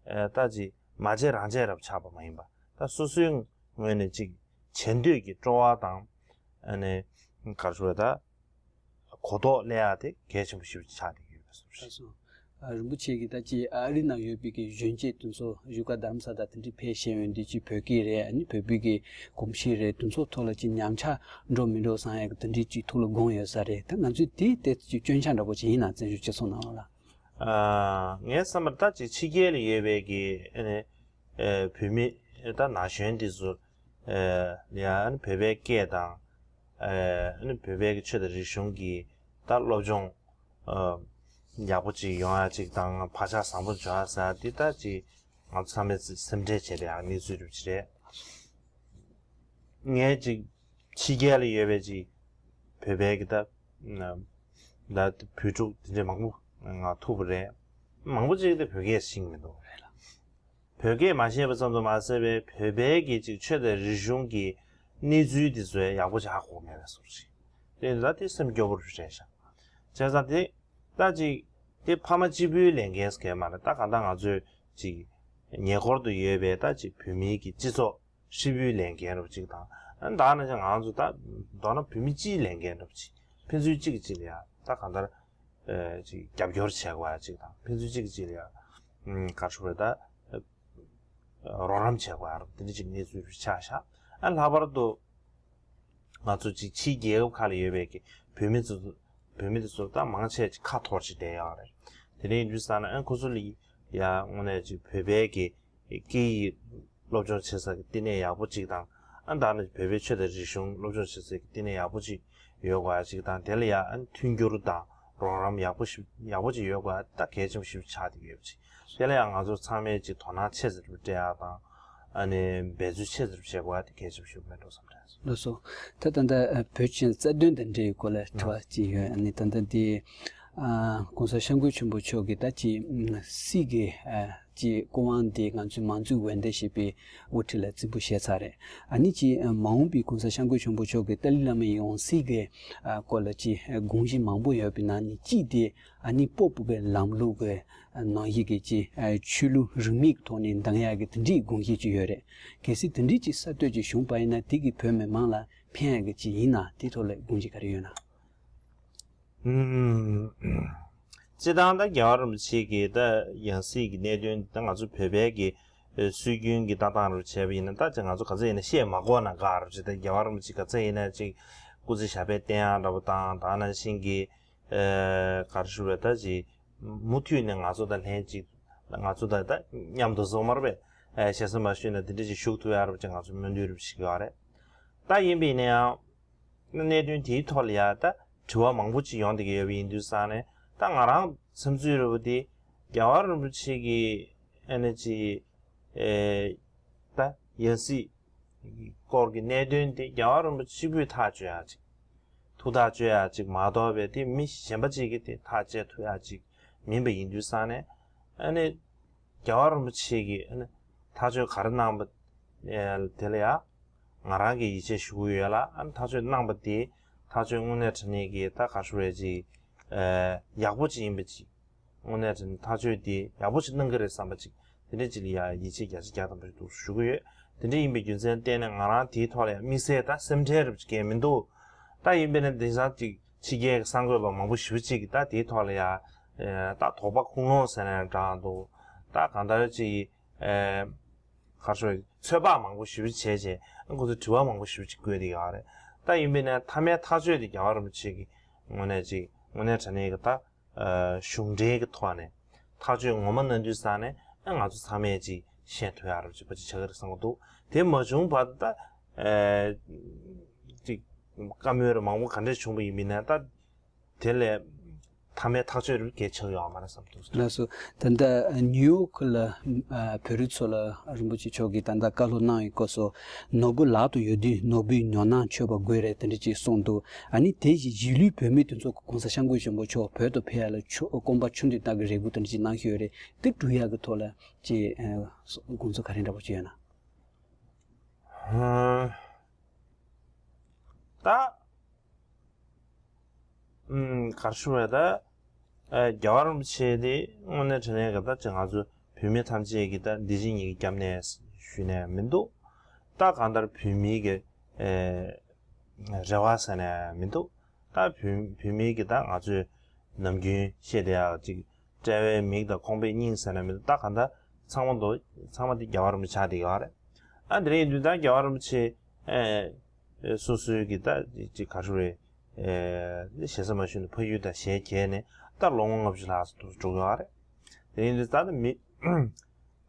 ཨ་ད་ཅིག་མ་བྱས་རང་བྱས་རབ་ཆགས་པ་མ་ཡིན་པ། ད་སོ་སོའི་ངོས་ནས་ཅིག་བྱེད་འདོད་ཀྱི་སྤྲོ་བ་དང་། ཨ་ནི་ག་རེ་ཞུ་དགོས་རེད། ད་གོ་རྟོགས་སླེབས་ཡག་དེ་གལ་ཆེན་པོ་ཞེ་པོ་ཅིག་ཆགས་བསྡད་ཡོད་པའི་བཟོ་འདྲ་རེད། ལགས་སོ། ཨ་རིན་པོ་ཆེ་གིས་ད་ཅིག་ཨ་རི་ནང་ཡོད་པའི་གི་གཞོན་སྐྱེས་དེ་ཚོ་བཞུགས་སྒར་རྡ་རམ་ས་ལ་དེ་འདྲའི་ཕེབས་བཞིན་ཡོད་འདི་ཅིག་བོད་སྐད་རེད། ཨ་ནི་བོད་པའི་གི་གོམས་གཤིས་རེད། དེ་ཚོ་ཐོག་ལ་ཅིག་ཉམས་ཆག་འགྲོ་མི་འགྲོ་བསམ་ཡག་གི་དེ་འདྲའི་ཅིག་ཐུགས་ལ་དགོངས་ཡོད་ས་རེད། ད་ང་ཚོས་དེ་དེ་ཅིག་སྐྱོན་ཆ་འདྲ་པོ་ཅིག་ཡིན་ན་བཙན་བྱོལ་སྤྱི་ཚོགས་ནང་ལ། ཨ་ངའི་བསམ་པར་ད་ཅིག་ཕྱི་རྒྱལ་ལ་ཡོད་པའི་གི་ཨ་ནི་ཨ་བོད་མི་ད་ན་གཞོན་འདི་ཚོ་ཨ་ཡ་ཨ་ནི་བོད་པའི་སྐད་དང་ཨ་ནི་བོད་པའི་གི་ཆོས་དང་རིག་གཞུང་གི་ད་སློབ་སྦྱོང་ཨ་ཡག་པོ་ཅིག་ཡོང་ཡ་ཅིག་དང་བག་ཆགས་བཟང་པོ་འཇོག་ཡ་ཟེར་ཡ་འདི་ད་ཅིག་ང་ཚོ་ཚང་མས་སེམས་ཁྲལ་བྱེད་པའི་གནས་ཚུལ་རེད་པ་ཅིག་རེད། ངས་ཅིག་ཕྱི་རྒྱལ་ལ་ཡོད་པའི་ཅིག་བོད་པའི་གི་ད་ད་བོད་ཕྲུག་དེ་འདྲ་མང་པོ་ང་ཐུག་པ་རེད། མང་པོ་ཅིག་དེ་བོད་སྐད་ཤེས་ཀྱི་མི་འདུག། བོད་སྐད་མ་ཤེས་པ་ཙམ་དུ་མ་ཟད་པའི་བོད་པའི་གི་ཅིག་ཆོས་དང་རིག་གཞུང་གི་གནས་ཚུལ་དེ་ཚོ་ཡག་པོ་ཅིག་ཧ་གོ་མེད་པའི་བཟོ་འདྲ་ཞིག་རེད། ད་དེ་སེམས་སྐྱོ་པོ་རེད་ཤག། བྱས་ཙང་དེ་ད་ཅིག་དེ་ཕ་མ་གཅིག་པུའི་ལས་འགན་ཟེར་མཁན་མ་རེད། ད་གང་ལྟར་ང་ཚོས་ཅིག་ཉེ་འཁོར་དུ་ཡོད་པའི་ད་ཅིག་བོད་མིའི་གི་སྤྱི་ཚོགས་ཧྲིལ་པོའི་ལས་འགན་རུ་གཅིག་དང་། ཨ་ནི་ད་ནང་བཞིན་ང་ཚོ་ད་མདོར་ན་བོད་མི་སྤྱིའི་ལས་འགན་རུ་གཅིག། ཕན་ཚུན་གཅིག་གིས་གཅིག་ལ་ཡ་ད་གང་ལྟར་ཨ་ཅིག་རྒྱབ་སྐྱོར་བྱེད་དགོས་ཡ་གཅིག་དང་། ཕན་ཚུན་གཅིག་གིས་གཅིག་ལ་ཡ་ཨ་ག་རེ་ཞུ་དགོས་རེད། ད་ཨ་རོགས་རམ་བྱེད་དགོས་ཡ་རུ་དེ་འདྲ་གཅིག་གནས་ཚུལ་རུ་ཆགས་ཤག། ཨ་ལྷག་པར་དུ་ང་ཚོ་ཅིག་ཕྱིའི་རྒྱལ་ཁབ་ཁག་ལ་ཡོད་པའི་གི་བོད་མི་ཚོ་བོད་མི་དེ་ཚོ་ད་མང་ཆེ་ཅིག་ཁ་འཐོར་ཅིག་བསྡད་ཡོད་རེད། དེ་འདྲ་ཡིན་དུས་ཙང་ན་ཨ་ཁོ་ཚོ་ལ་ཡ་དངོས་གནས་ཅིག་བོད་པའི་གི་སྐད་ཡིག་སློབ་སྦྱོང་བྱེད་ས་གི་བསྟི་གནས་ཡག་པོ་ཅིག་དང་། ཨ་ད་ནི་བོད་པའི་ཆོས་དང་རིག་གཞུང་སློབ་སྦྱོང་བྱེད་ས་གི་བསྟི་གནས་ཡག་པོ་ཅིག་ཡོད་དགོས་ཡ་ཅིག་དང་། དེ་ལ་ཡ་ཨ་མཐུན་འགྱུར་དང་རོགས་རམ་ཡག་པོ་ཞིག་ཡག་པོ་ཅིག་ཡོད་དགོས་ཡ་ད་གལ་ཆེན་པོ་ཞིག་ཆགས་བསྡད་ཡོད་པ་ཅིག། དེ་ལ་ཡང་ང་ཚོ་ཚང་མས་ཅིག་དོ་སྣང་ཆེ་ཙམ་སྤྲད་ཡག་དང་། ཨ་ནི་འབད་རྩོལ་ཆེ་ཙམ་བྱེད་དགོས་ཡ་དེ་གལ་ཆེན་པོ་ཞིག་མེད་འགྲོ་བསམ་དྲན་སོང་། ལགས་སོ། ད་ད་ལྟ་ཨ་བོད་ཀྱི་རྩ་དོན་དང་འབྲེལ་བའི་སྐོར་ལ་དྲི་བ་ཅིག་ཡོད། ཨ་ནི་ད་ལྟ་འདི་ཨ་༸གོང་ས་༸སྐྱབས་མགོན་ཆེན་པོ་མཆོག་གིས་ད་ཅིག་ཨ་སྲིད་ཀྱི་ཨ་ཅིག་སྐུ་དབང་དེ་ང་ཚོའི་མང་གཙོའི་འོས་འདེམས་ཞེས་པའི་དབུ་ཁྲིད་ལ་རྩིས་འབུལ་བྱས་ཚར་རེད། ཨ་ནི་ཅིག་ཨ་མ་འོངས་པའི་༸གོང་ས་༸སྐྱབས་མགོན་ཆེན་པོ་མཆོག་གིས་ཏཱ་ལའི་བླ་མའི་ཡང་སྲིད་ཀྱི་ཨ་སྐོར་ལ་ཅིག་ཨ་དགོངས་གཞི་མང་པོ་ཡོད་པའི་ནང་ནས་གཅིག་དེ་ཨ་ནི་སྤོབས་པ་གི་ལམ་ལུགས་ཀྱི་ནང་བཞིན་གྱི་ཅིག་ཆོས་ལུགས་རིས་མེད་ཀྱི་ཐོག་ནས་འདང་ཡག་གི་དེ་འདྲའི་དགོངས་གཞི་ཅིག་ཡོད་རེད། གལ་སྲིད་དེ་འདྲའི་ཅིག་གསར་གཏོད་ཅིག་བྱུང་པ་ཡིན་ན་དེ་གིས་བོད་མི་མང་ལ་ཕན་ཡག་གི་ཅིག་ཡིན་ན་དེ་ཐོག་ལ་དགོངས་གཞི་ག་རེ་ཡོད་ན། ཨུམ། སྤྱིར་བཏང་ད་རྒྱལ་བ་རིན་པོ་ཆེ་གི་ད་ཡང་སྲིད་ཀྱི་གནད་དོན་ད་ང་ཚོ་བོད་པའི་གི་སྲོལ་རྒྱུན་གྱི་ལྟ་སྟངས་རུ་བྱས་པ་ཡིན་ན། ད་ཅིག་ང་ཚོ་ག་ཚོད་ཡིན་ན་བཤད་མ་དགོས་ན་དགའ་རུ་ཅིག། ད་རྒྱལ་བ་རིན་པོ་ཆེ་ག་ཚོད་ཡིན་ན་ཅིག་སྐུ་ཚེ་ཞབས་པད་བརྟན་ཡག་འདྲ་པོ་དང་། ད་ནང་བཞིན་གྱི་ཨེ་ག་རེ་ཞུ་དགོས་རེད། ད་ཅིག་མུ་མཐུད་ནས་ང་ཚོ་དང་ལྷན་ཅིག་ང་ཚོ་དང་ད་མཉམ་དུ་བཟོ་མར་བས་ཨེ་ཞེ་ས་མ་ཞུས་ན་དེ་འདྲ་ཅིག་བཞུགས་ཐུབ་ཡག་རུ་ཅིག་ང་ཚོ་སྨོན་འདུན་རུ་ཞིག་ཡོད་རེད། ད་ཡིན་པ་ཡིན་ན་ཡང་གནད་དོན་དེའི་ཐོག་ལ་ཡ་ད་དྲི་བ་མང་པོ་ཅིག་ཡོང་བསྡད་ཀྱི་ཡོད་པ་ཡིན་དུས་ཙང་ནས། ད་ང་རང་བསམ་ཚུལ་རེད་པ། དེ་རྒྱལ་བ་རིན་པོ་ཆེ་གི་ཨ་ནི་ཅིག་ཨེ་ད་ཡང་སྲིད་སྐོར་གྱི་གནད་དོན་དེ་རྒྱལ་བ་རིན་པོ་ཆེ་གཅིག་པུས་ཐག་གཅོད་ཡག་ཅིག། ཐུགས་ཐག་གཅོད་ཡག་ཅིག་མ་གཏོགས་པའི་དེ་མི་གཞན་པ་ཅིག་གིས་དེ་ཐག་གཅོད་ཐུབ་ཡག་ཅིག་མིན་པ་ཡིན་དུས་ཙང་ནས། ཨ་ནི་རྒྱལ་བ་རིན་པོ་ཆེ་གིས་ཨ་ནི་ཐག་གཅོད་ག་རེ་གནང་པ་དེ་ལ་ཡ་ང་རང་གིས་ཡིད་ཆེས་ཞུ་གི་ཡོད་ལ། ཨ་ནི་ཐག་གཅོད་གནང་པ་དེ་ཐག་གཅོད་དངོས་གནས་དྲང་གནས་ཀྱི་ད་ག་རེ་ཞུ་དགོས་རེད། ཅིག་ཡག་པོ་ཅིག་ཡིན་པ་ཅིག། དངོས་གནས་དྲང་གནས་ཐག་གཅོད་དེ་ཡག་པོ་ཅིག་གནང་གི་རེད་བསམ་པ་ཅིག། དེ་འདྲ་ཅིག་ལ་ཡ་ཡིད་ཆེས་བརྒྱ་ཆ་བརྒྱ་ཐམ་པ་ཞིག་འདུག་ཞུ་གི་ཡོད། དེ་འདྲ་ཡིན་པའི་རྒྱུ་མཚན་བརྟེན་ནས་ང་རང་དེའི་ཐོག་ལ་ཡ་དམིགས་བསལ་ད་སེམས་ཁྲལ་རེ་བྱེད་མཁན་མི་འདུག། ད་ཡིན་པས་ན་དེང་སང་ཅིག་ཕྱི་རྒྱལ་གྱི་གསར་འགོད་པ་མང་པོ་ཞེ་པོ་ཅིག་གིས་ད་དེའི་ཐོག་ལ་ཡ་ད་དོགས་པ་ཁུངས་ལོང་ཟེར་ན་ཡང་འདྲ་འདུག། ད་གང་ལྟར་ཅིག་ག་རེ་ཞུ། ཚོད་དཔག་མང་པོ་ཞེ་པོ་བྱས་བྱས། ཁོ་ཚོས་དྲི་བ་མང་པོ་ཞེ་པོ་ཅིག་བཀོད་བསྡད་ཡོད་རེད། ད་ཡིན་པས་ན་མཐའ་མའི་ཐག་གཅོད་དེ་རྒྱལ་བ་རིན་པོ་ཆེ་གི་ངོས་ནས་ཅིག་དངོས་གནས་དྲང་གནས་ཀྱི་ད་གཞུང་འབྲེལ་གྱི་ཐོག་ནས་ཐག་གཅོད་ངོ་མ་གནང་དུས་ཙང་ནས་ཨ་ང་ཚོ་ཚང་མས་ཅིག་ཤེས་ཐུབ་ཡག་རུ་ཅིག་པ་ཅིག་ཆགས་ཀྱི་རེད་བསམ་གྱི་འདུག། དེ་མ་བྱུང་བར་ད་ཅིག་ བཀའ་མོལ་རེ་མང་པོ་ག་འདྲས་བྱུང་པ་ཡིན་མིན་ན་ད། དེ་ལས་མཐའ་མའི་ཐག་གཅོད་རེ་གལ་ཆེ་བ་ཡོད་མ་རེད་བསམ་འདུག་ལགས་སོ། ད་ལྟ་ནིའུ་ཡོག་ལ་ཨ་བོད་རིགས་ཚོ་ལ་རིན་པོ་ཆེ་མཆོག་གིས་ད་ལྟ་བཀའ་སློབ་གནང་བའི་སྐབས་སུ་ནོར་བུ་ལག་ཏུ་ཡོད་དུས་ནོར་བུའི་ནོར་ནག་ཆོད་པ་དགོས་རེད་དེ་འདྲ་ཅིག་གསུངས་འདུག་ཨ་ནི་དེ་བཞིན་གཞིས་ལུས་བོད་མིའི་དོན་ཚོགས་ཀྱི་གོང་ས་སྐྱབས་མགོན་ཆེན་པོ་མཆོག་བོད་དུ་ཕེབས་ཡ་ལ་ཆོ་དགོངས་པ་ཆོས་འདུན་ལྟར་གྱི་རེ་སྐུལ་དེ་འདྲ་ཅིག་གནང་བཞིན་ཡོད་རེད། དེ་སྒྲུབ་ཡ་གི་ཐོག་ལ་ཅིག་ཨ་དགོངས་ཚུལ་ག་རེ་འདྲ་པོ་ཅིག་ཡོད་ན། ཧུམ། ད། ཨུམ། ག་རེ་ཞུ་བས་ད། ཨ། རྒྱལ་བ་རིན་པོ་ཆེ་དེ་དངོས་གནས་དྲང་གནས་ཀྱི་ད་ཅིག་ང་ཚོ་བོད་མི་ཐམས་ཅད་ཀྱི་ད་འདི་ཕྱི་གཉིས་ཀྱི་སྐྱབས་གནས་ཞུས་ནས་མི་འདུག་ད་གང་ལྟར་བོད་མིའི་གི་ཨེ་རེ་བ་ཟེར་ནས་མི་འདུག་ད་བོད་བོད་མིའི་གི་ད་ང་ཚོས་ནམ་རྒྱུན་བཤད་བསྡད་ཡག་ཅིག་དཔྲལ་བའི་མིག་དང་ཁོང་པའི་སྙིང་ཟེར་ན་མི་འདུག་ད་གང་ལྟར་ཚང་མ་འདུག་ཚང་མ་དེ་རྒྱལ་བ་རིན་པོ་ཆེ་ཆགས་བསྡད་ཡོད་རེད། ཨ་དེ་རིང་ཡིན་དུས་ད་རྒྱལ་བ་རིན་པོ་ཆེ་ཨེ་སོ་སོའི་གི་ད་ཅིག་ག་རེ་རེད། ཨེ་ཞེ་ས་མ་ཞུས་ནས་ཕ་ཡུལ་དང་ཞལ་གྱེས་ནས་ད་ལོ་ངོ་ལྔ་བཅུ་ལྷག་ཙམ་འགྲོ་གི་ཡོད་རེད། དེ་ཡིན་དུས་ད་ནི་མི་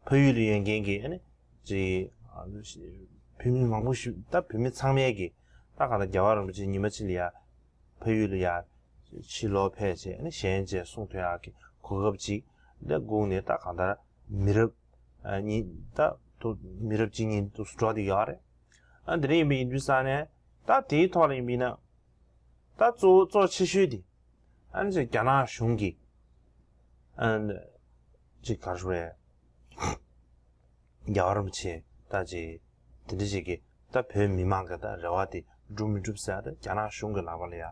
ཕ་ཡུལ་ལ་ཡོད་མཁན་གྱི་ཨ་ནི་ཅིག་བོད་མི་མང་པོ་ཞིག་ད་བོད་མི་ཚང་མས་གི་ད་ག་ད་རྒྱལ་བ་རིན་པོ་ཆེ་ཉི་མ་གཅིག་ལ་ཡ་ཕ་ཡུལ་ལ་ཡ་ཕྱིར་ལོག་ཕེབས་བྱས་ཨ་ནི་ཞལ་མཇལ་གསུང་ཐོས་ཡག་གི་གོ་སྐབས་ཅིག་ད་སྒུག་ནས་ད་གང་ལྟར་མི་རབས་ཨ་གཉིས་ད་དུ་མི་རབས་གཅིག་གཉིས་འདུག་འགྲོ་བསྡད་ཡོད་རེད། ཨ་འདི་རིང་ཡིན་པ་ཡིན་དུས་ས་ནས་ད་དེའི་ཐོག་ལ་ཡིན་པ་ཡིན་ན་ད་གཙོ་བོ་གཙོ་ཆེ་ཤོས་དེ་ཨ་ནི་ཅིག་རྒྱ་ནག་གཞུང་གིས་ཨ་ཅིག་ག་རེ་ཞུ་དགོས་རེད། རྒྱལ་བ་རིན་པོ་ཆེ་ད་ཅིག་དེ་འདྲ་ཅིག་གིས་ད་བོད་མི་མང་གི་ད་རེ་བ་དེ་འགྲུབ་མི་འགྲུབ་ཟེར་ད་རྒྱ་ནག་གཞུང་གི་ལག་པ་ལ་ཡ་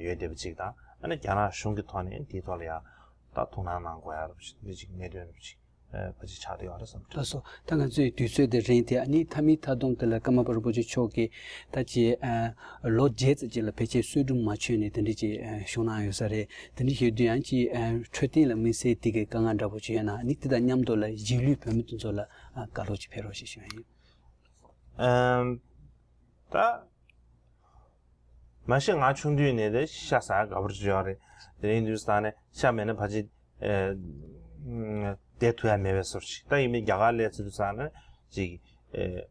ཡོད་བསྡད་པ་ཅིག་དང་ཨ་ནི་རྒྱ་ནག་གཞུང་གི་ཐོག་ནས་དེའི་ཐོག་ལ་ཡ་ད་ཐུགས་སྣང་གནང་དགོས་ཡ་རེད་པ་ཅིག་དེ་འདྲ་ཅིག་གནད་དོན་རེད་པ་ཅིག་ཨ་ཕལ་ཆེར་ཆགས་བསྡད་ཡོད་རེད་བསམ་གྱི་འདུག་ལགས་སོ། ད་ང་ཚོའི་དུས་ཚོད་དེ་རིང་སྟེ་ཨ་ནི་མཐའ་མའི་མཐའ་སྡོམ་དེ་ལ་ཀརྨ་པ་རིན་པོ་ཆེ་མཆོག་གིས་ད་ཅིག་ཨ་ལོ་བརྒྱད་ཙམ་ཅིག་ལ་ཕལ་ཆེར་གསོལ་སྒྲུབ་མ་བྱོན་ནས་དེ་འདྲ་ཅིག་ཨ་བཞུགས་གནང་ཡོད་ས་རེད། དེ་འདྲ་ཞིག་དུས་ཡང་ཅིག་ཨ་འཕྲོད་བསྟེན་ལ་དམིགས་བསལ་དེ་གའི་དཀའ་ངལ་འདྲ་པོ་ཅིག་ཡོད་ན་ཨ་ནི་དེ་དང་མཉམ་དུ་ལ་གཞིས་ལུས་བོད་མི་དེ་ཚོ་ལ་ཨ་བཀའ་སློབ་ཅིག་ཕེབས་རོགས་ཞེས་ཞུ་ཡ་ཡིན། ཨམ། ད། མ་གཞི་ང་ཆུང་དུས་ནས་དེ་ཤ་ཟ་ཡ་དགའ་པོ་ཅིག་ཡོད་རེད། དེ་རིང་དུས་སང་ནས་ཤ་མེད་ན་ཕལ་ཆེར་ཨེ་བསྡད་ཐུབ་ཡ་མེད་པའི་བཟོ་ཅིག་ད་ཡིན་མིན་རྒྱ་གར་སླེབས་ཚུལ་དུས་སང་ནས་ཅིག་ཨེ་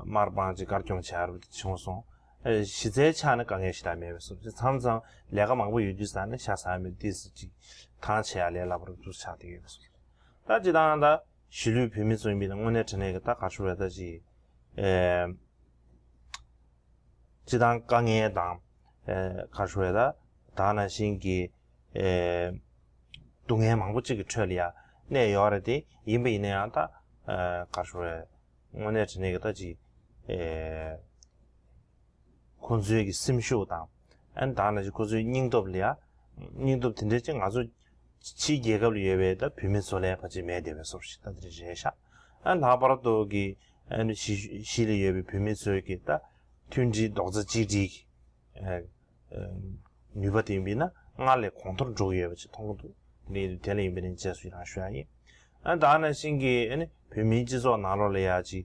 དམར་དཔང་ཅིག་དཀར་སྐྱོང་བྱས་རུ་བྱུང་སོང་། ཨེ་གཞི་རྩའི་ཆ་ནས་དཀའ་ངལ་ཞིག་ད་མེད་པའི་བཟོ་ཅིག་མཚམས་མཚམས་ལས་ཀ་མང་པོ་ཡོད་དུས་སང་ནས་ཤ་ཟ་ཡ་མེད་དུས་སུ་ཅིག་ཐང་ཆད་ཡ་ལས་སླ་པོ་རུ་ཆགས་བསྡད་ཡོད་པའི་བཟོ་ཅིག་ད་ཅི་ད་ད་གཞིས་ལུས་བོད་མི་ཚོ་ཡིན་པས་ན་དངོས་གནས་དྲང་གནས་ཀྱི་ད་ག་རེ་ཞུ་དགོས་རེད་ད་ཅིག་ཨེ། སྤྱི་བཏང་དཀའ་ངལ་དང་། ཨེ་ག་རེ་ཞུ་དགོས་རེད་ད། ད་ག་ནང་བཞིན་གྱི་ཨེ་སྡུག་བསྔལ་མང་པོ་གཅིག་གི་ཁྲོད་ལ་ཡ་གནས་ཡོད་རེད་དེ་ཡིན་པ་ཡིན་ན་ཡང་ད་ཨེ་ག་རེ་ཞུ་དགོས་རེད། དངོས་གནས་དྲང་གནས་ཀྱི་ད་ཅིག་ཨེ་ཁོང་ཚོའི་གི་སེམས་ཤུགས་དང་། ཨ་ནི་ད་ག་ནང་བཞིན་ཁོང་ཚོའི་སྙིང་སྟོབས་ལ་ཡ་སྙིང་སྟོབས་དེ་འདྲ་ཅིག་ང་ཚོ་ཕྱིའི་རྒྱལ་ཁབ་ལ་ཡོད་པའི་ད་བོད་མི་ཚོ་ལ་ཕལ་ཆེར་མེད་བསྡད་པའི་བཟོ་ཞིག་ད་དེ་འདྲ་རེད་ཤག་ཨ་ནི་ལྷག་པར་དུ་གི་ཨ་ནི་གཞིས་གཞིས་ལ་ཡོད་པའི་བོད་མི་ཚོའི་གི་ད་མཐུན་སྒྲིལ་རྡོག་རྩ་གཅིག་སྒྲིལ་གྱི་ཨ་ཨ་ནུས་པ་དེ་ཡིན་པས་ན་སྔར་ལས་གོང་མཐོར་འགྲོ་གི་ཡོད་པ་ཅིག་མཐོང་གི་འདུག་དེ་ལ་ཡིན་པས་ན་རྗེས་སུ་ཡི་རང་ཞུ་ཡ་ཡིན། ཨ་ནི་ད་ག་ནང་བཞིན་གི་ཨ་ནི་བོད་མིའི་སྤྱི་ཚོགས་ནང་ལོགས་ལ་ཡ་ཅིག་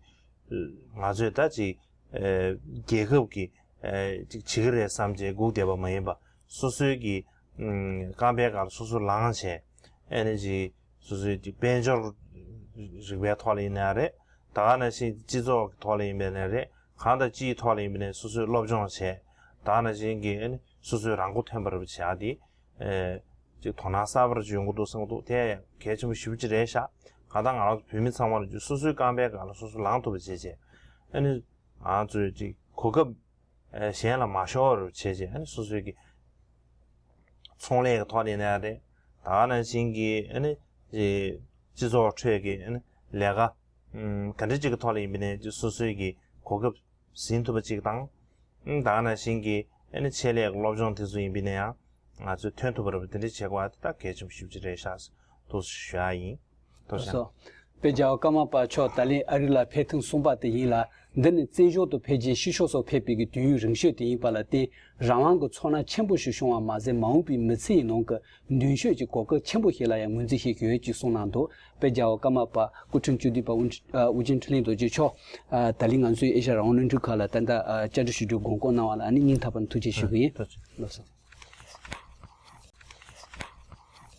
ང་ཚོས་ད་ཅིག་ཨ་རྒྱལ་ཁབ་ཀྱི་ཨ་ཅིག་བྱེད་ཀྱི་རེད་བསམ་བྱས་སྒུག་བསྡད་པ་མ་ཡིན་པ་སོ་སོའི་གི་ཨ་རྐང་པའི་སྒང་ལ་སོ་སོ་ལངས་བྱས་ཨ་ནི་ཅིག་སོ་སོའི་ཅིག་དཔལ་འབྱོར་རིག་པའི་ཐོག་ལ་ཡིན་ན་རེད། ད་ག་ནང་བཞིན་སྤྱི་ཚོགས་ཀྱི་ཐོག་ལ་ཡིན་པ་ཡིན་ན་རེད། གང་དང་ཅིའི་ཐོག་ལ་ཡིན་པ་ཡིན་ན་སོ་སོས་སློབ་སྦྱོང་བྱས། ད་ག་ནང་བཞིན་གྱི་ཨ་ནི་སོ་སོའི་རང་མགོ་ཐོན་པ་རེད་པ་བྱས་ཨ་དེ། ཨེ་ཅིག་དོ་སྣང་གསར་པ་ཅིག་ཡོང་གི་འདུག་བསམ་གྱི་འདུག་དེ་ཡང་གལ་ཆེན་པོ་ཞེ་པོ་ཅིག་རེད་ཤག་གང་ལྟར་ང་རང་ཚོ་བོད་མི་ཚང་མ་ལ་ཅིག་སོ་སོའི་རྐང་པའི་སྒང་ལ་སོ་སོ་ལངས་ཐུབ་པ་བྱས་བྱས། ཨ་ནི་ང་ཚོས་ཅིག་གོ་སྐབས་ཨེ་གཞན་ལ་མ་ཤོར་བར་བྱས་བྱས་ཨ་ནི་སོ་སོའི་གི་ཚོང་ལས་ཀྱི་ཐོག་ནས་ཡིན་ན་རེད། ད་ག་ནང་བཞིན་གྱི་ཨ་ནི་ཅིག་སྤྱི་ཚོགས་ཁྲོད་ཀྱི་ཨ་ནི་ལས་ཀ་ཨམ་ག་འདྲ་ཅིག་གི་ཐོག་ལ་ཡིན་པ་ཡིན་ན་ཅིག་སོ་སོའི་གི་གོ་སྐབས་ཟིན་ཐུབ་པ་ཅིག་དང་། ཨ་ནི་ད་ག་ནང་བཞིན་གྱི་ཨ་ནི་ཆེད་ལས་ཀྱི་སློབ་སྦྱོང་དེ་ཚོ་ཡིན་པ་ཡིན་ན་ཡང་ང་ཚོས་ཐོན་ཐུབ་པ་རེད་པ་དེ་འདྲ་བྱེད་དགོས་པ་དེ་ད་གལ་ཆེན་པོ་ཞེ་པོ་ཅིག་རེད་ཤག་ཟེར་དུ་ཞུ་ཡ་ཡིན། ཐུགས་རྗེ་ཆེ། ལགས་སོ། དཔལ་རྒྱལ་བ་ཀརྨ་པ་མཆོག་ད་ལན་ཨ་རི་ལ་ཕེབས་ཐེངས་གསུམ་པ་དེ་ཡིན་ལ། འདི་ནི་བཙན་བྱོལ་དུ་ཕེབས་རྗེས་ཕྱི་ཕྱོགས་སུ་ཕེབས་པའི་གི་དུས་ཡུན་རིང་ཤོས་དེ་ཡིན་པ་ལ་བརྟེན་རང་དབང་གི་ཚོར་སྣང་ཆེན་པོ་ཞིག་བྱུང་བ་མ་ཟད་མ་འོངས་པའི་མི་ཚེ་ཡི་ནང་གི་མདུན་ཤོས་ཀྱི་གོ་སྐབས་ཆེན་པོ་ཞིག་ལ་ཡང་ངོས་འཛིན་བྱེད་ཀྱི་ཡོད་ཅེས་གསུངས་གནང་འདུག་དཔལ་རྒྱལ་བ་ཀརྨ་པ་སྐུ་ཕྲེང་བཅུ་བདུན་པ་ཨུ་ཨ་ཨུ་རྒྱན་འཕྲིན་ལས་རྡོ་རྗེ་མཆོག་ཨ་ད་ལན་ང་ཚོའི་ཨེ་ཤ་ཡ་རང་དབང་རླུང་འཕྲིན་ཁང་ལ་ད་ལྟ་ཨ་བཅར་འདྲི་ཞུ་རྒྱུའི་དགོངས་སྐོར་གནང་བ་ལ་ཨ་ནི་སྙིང་ཐག་པ་ནས་ཐུགས་རྗེ་ཞུ་གི་ཡིན། ཐུགས་རྗེ་ཆེ། ལགས་སོ།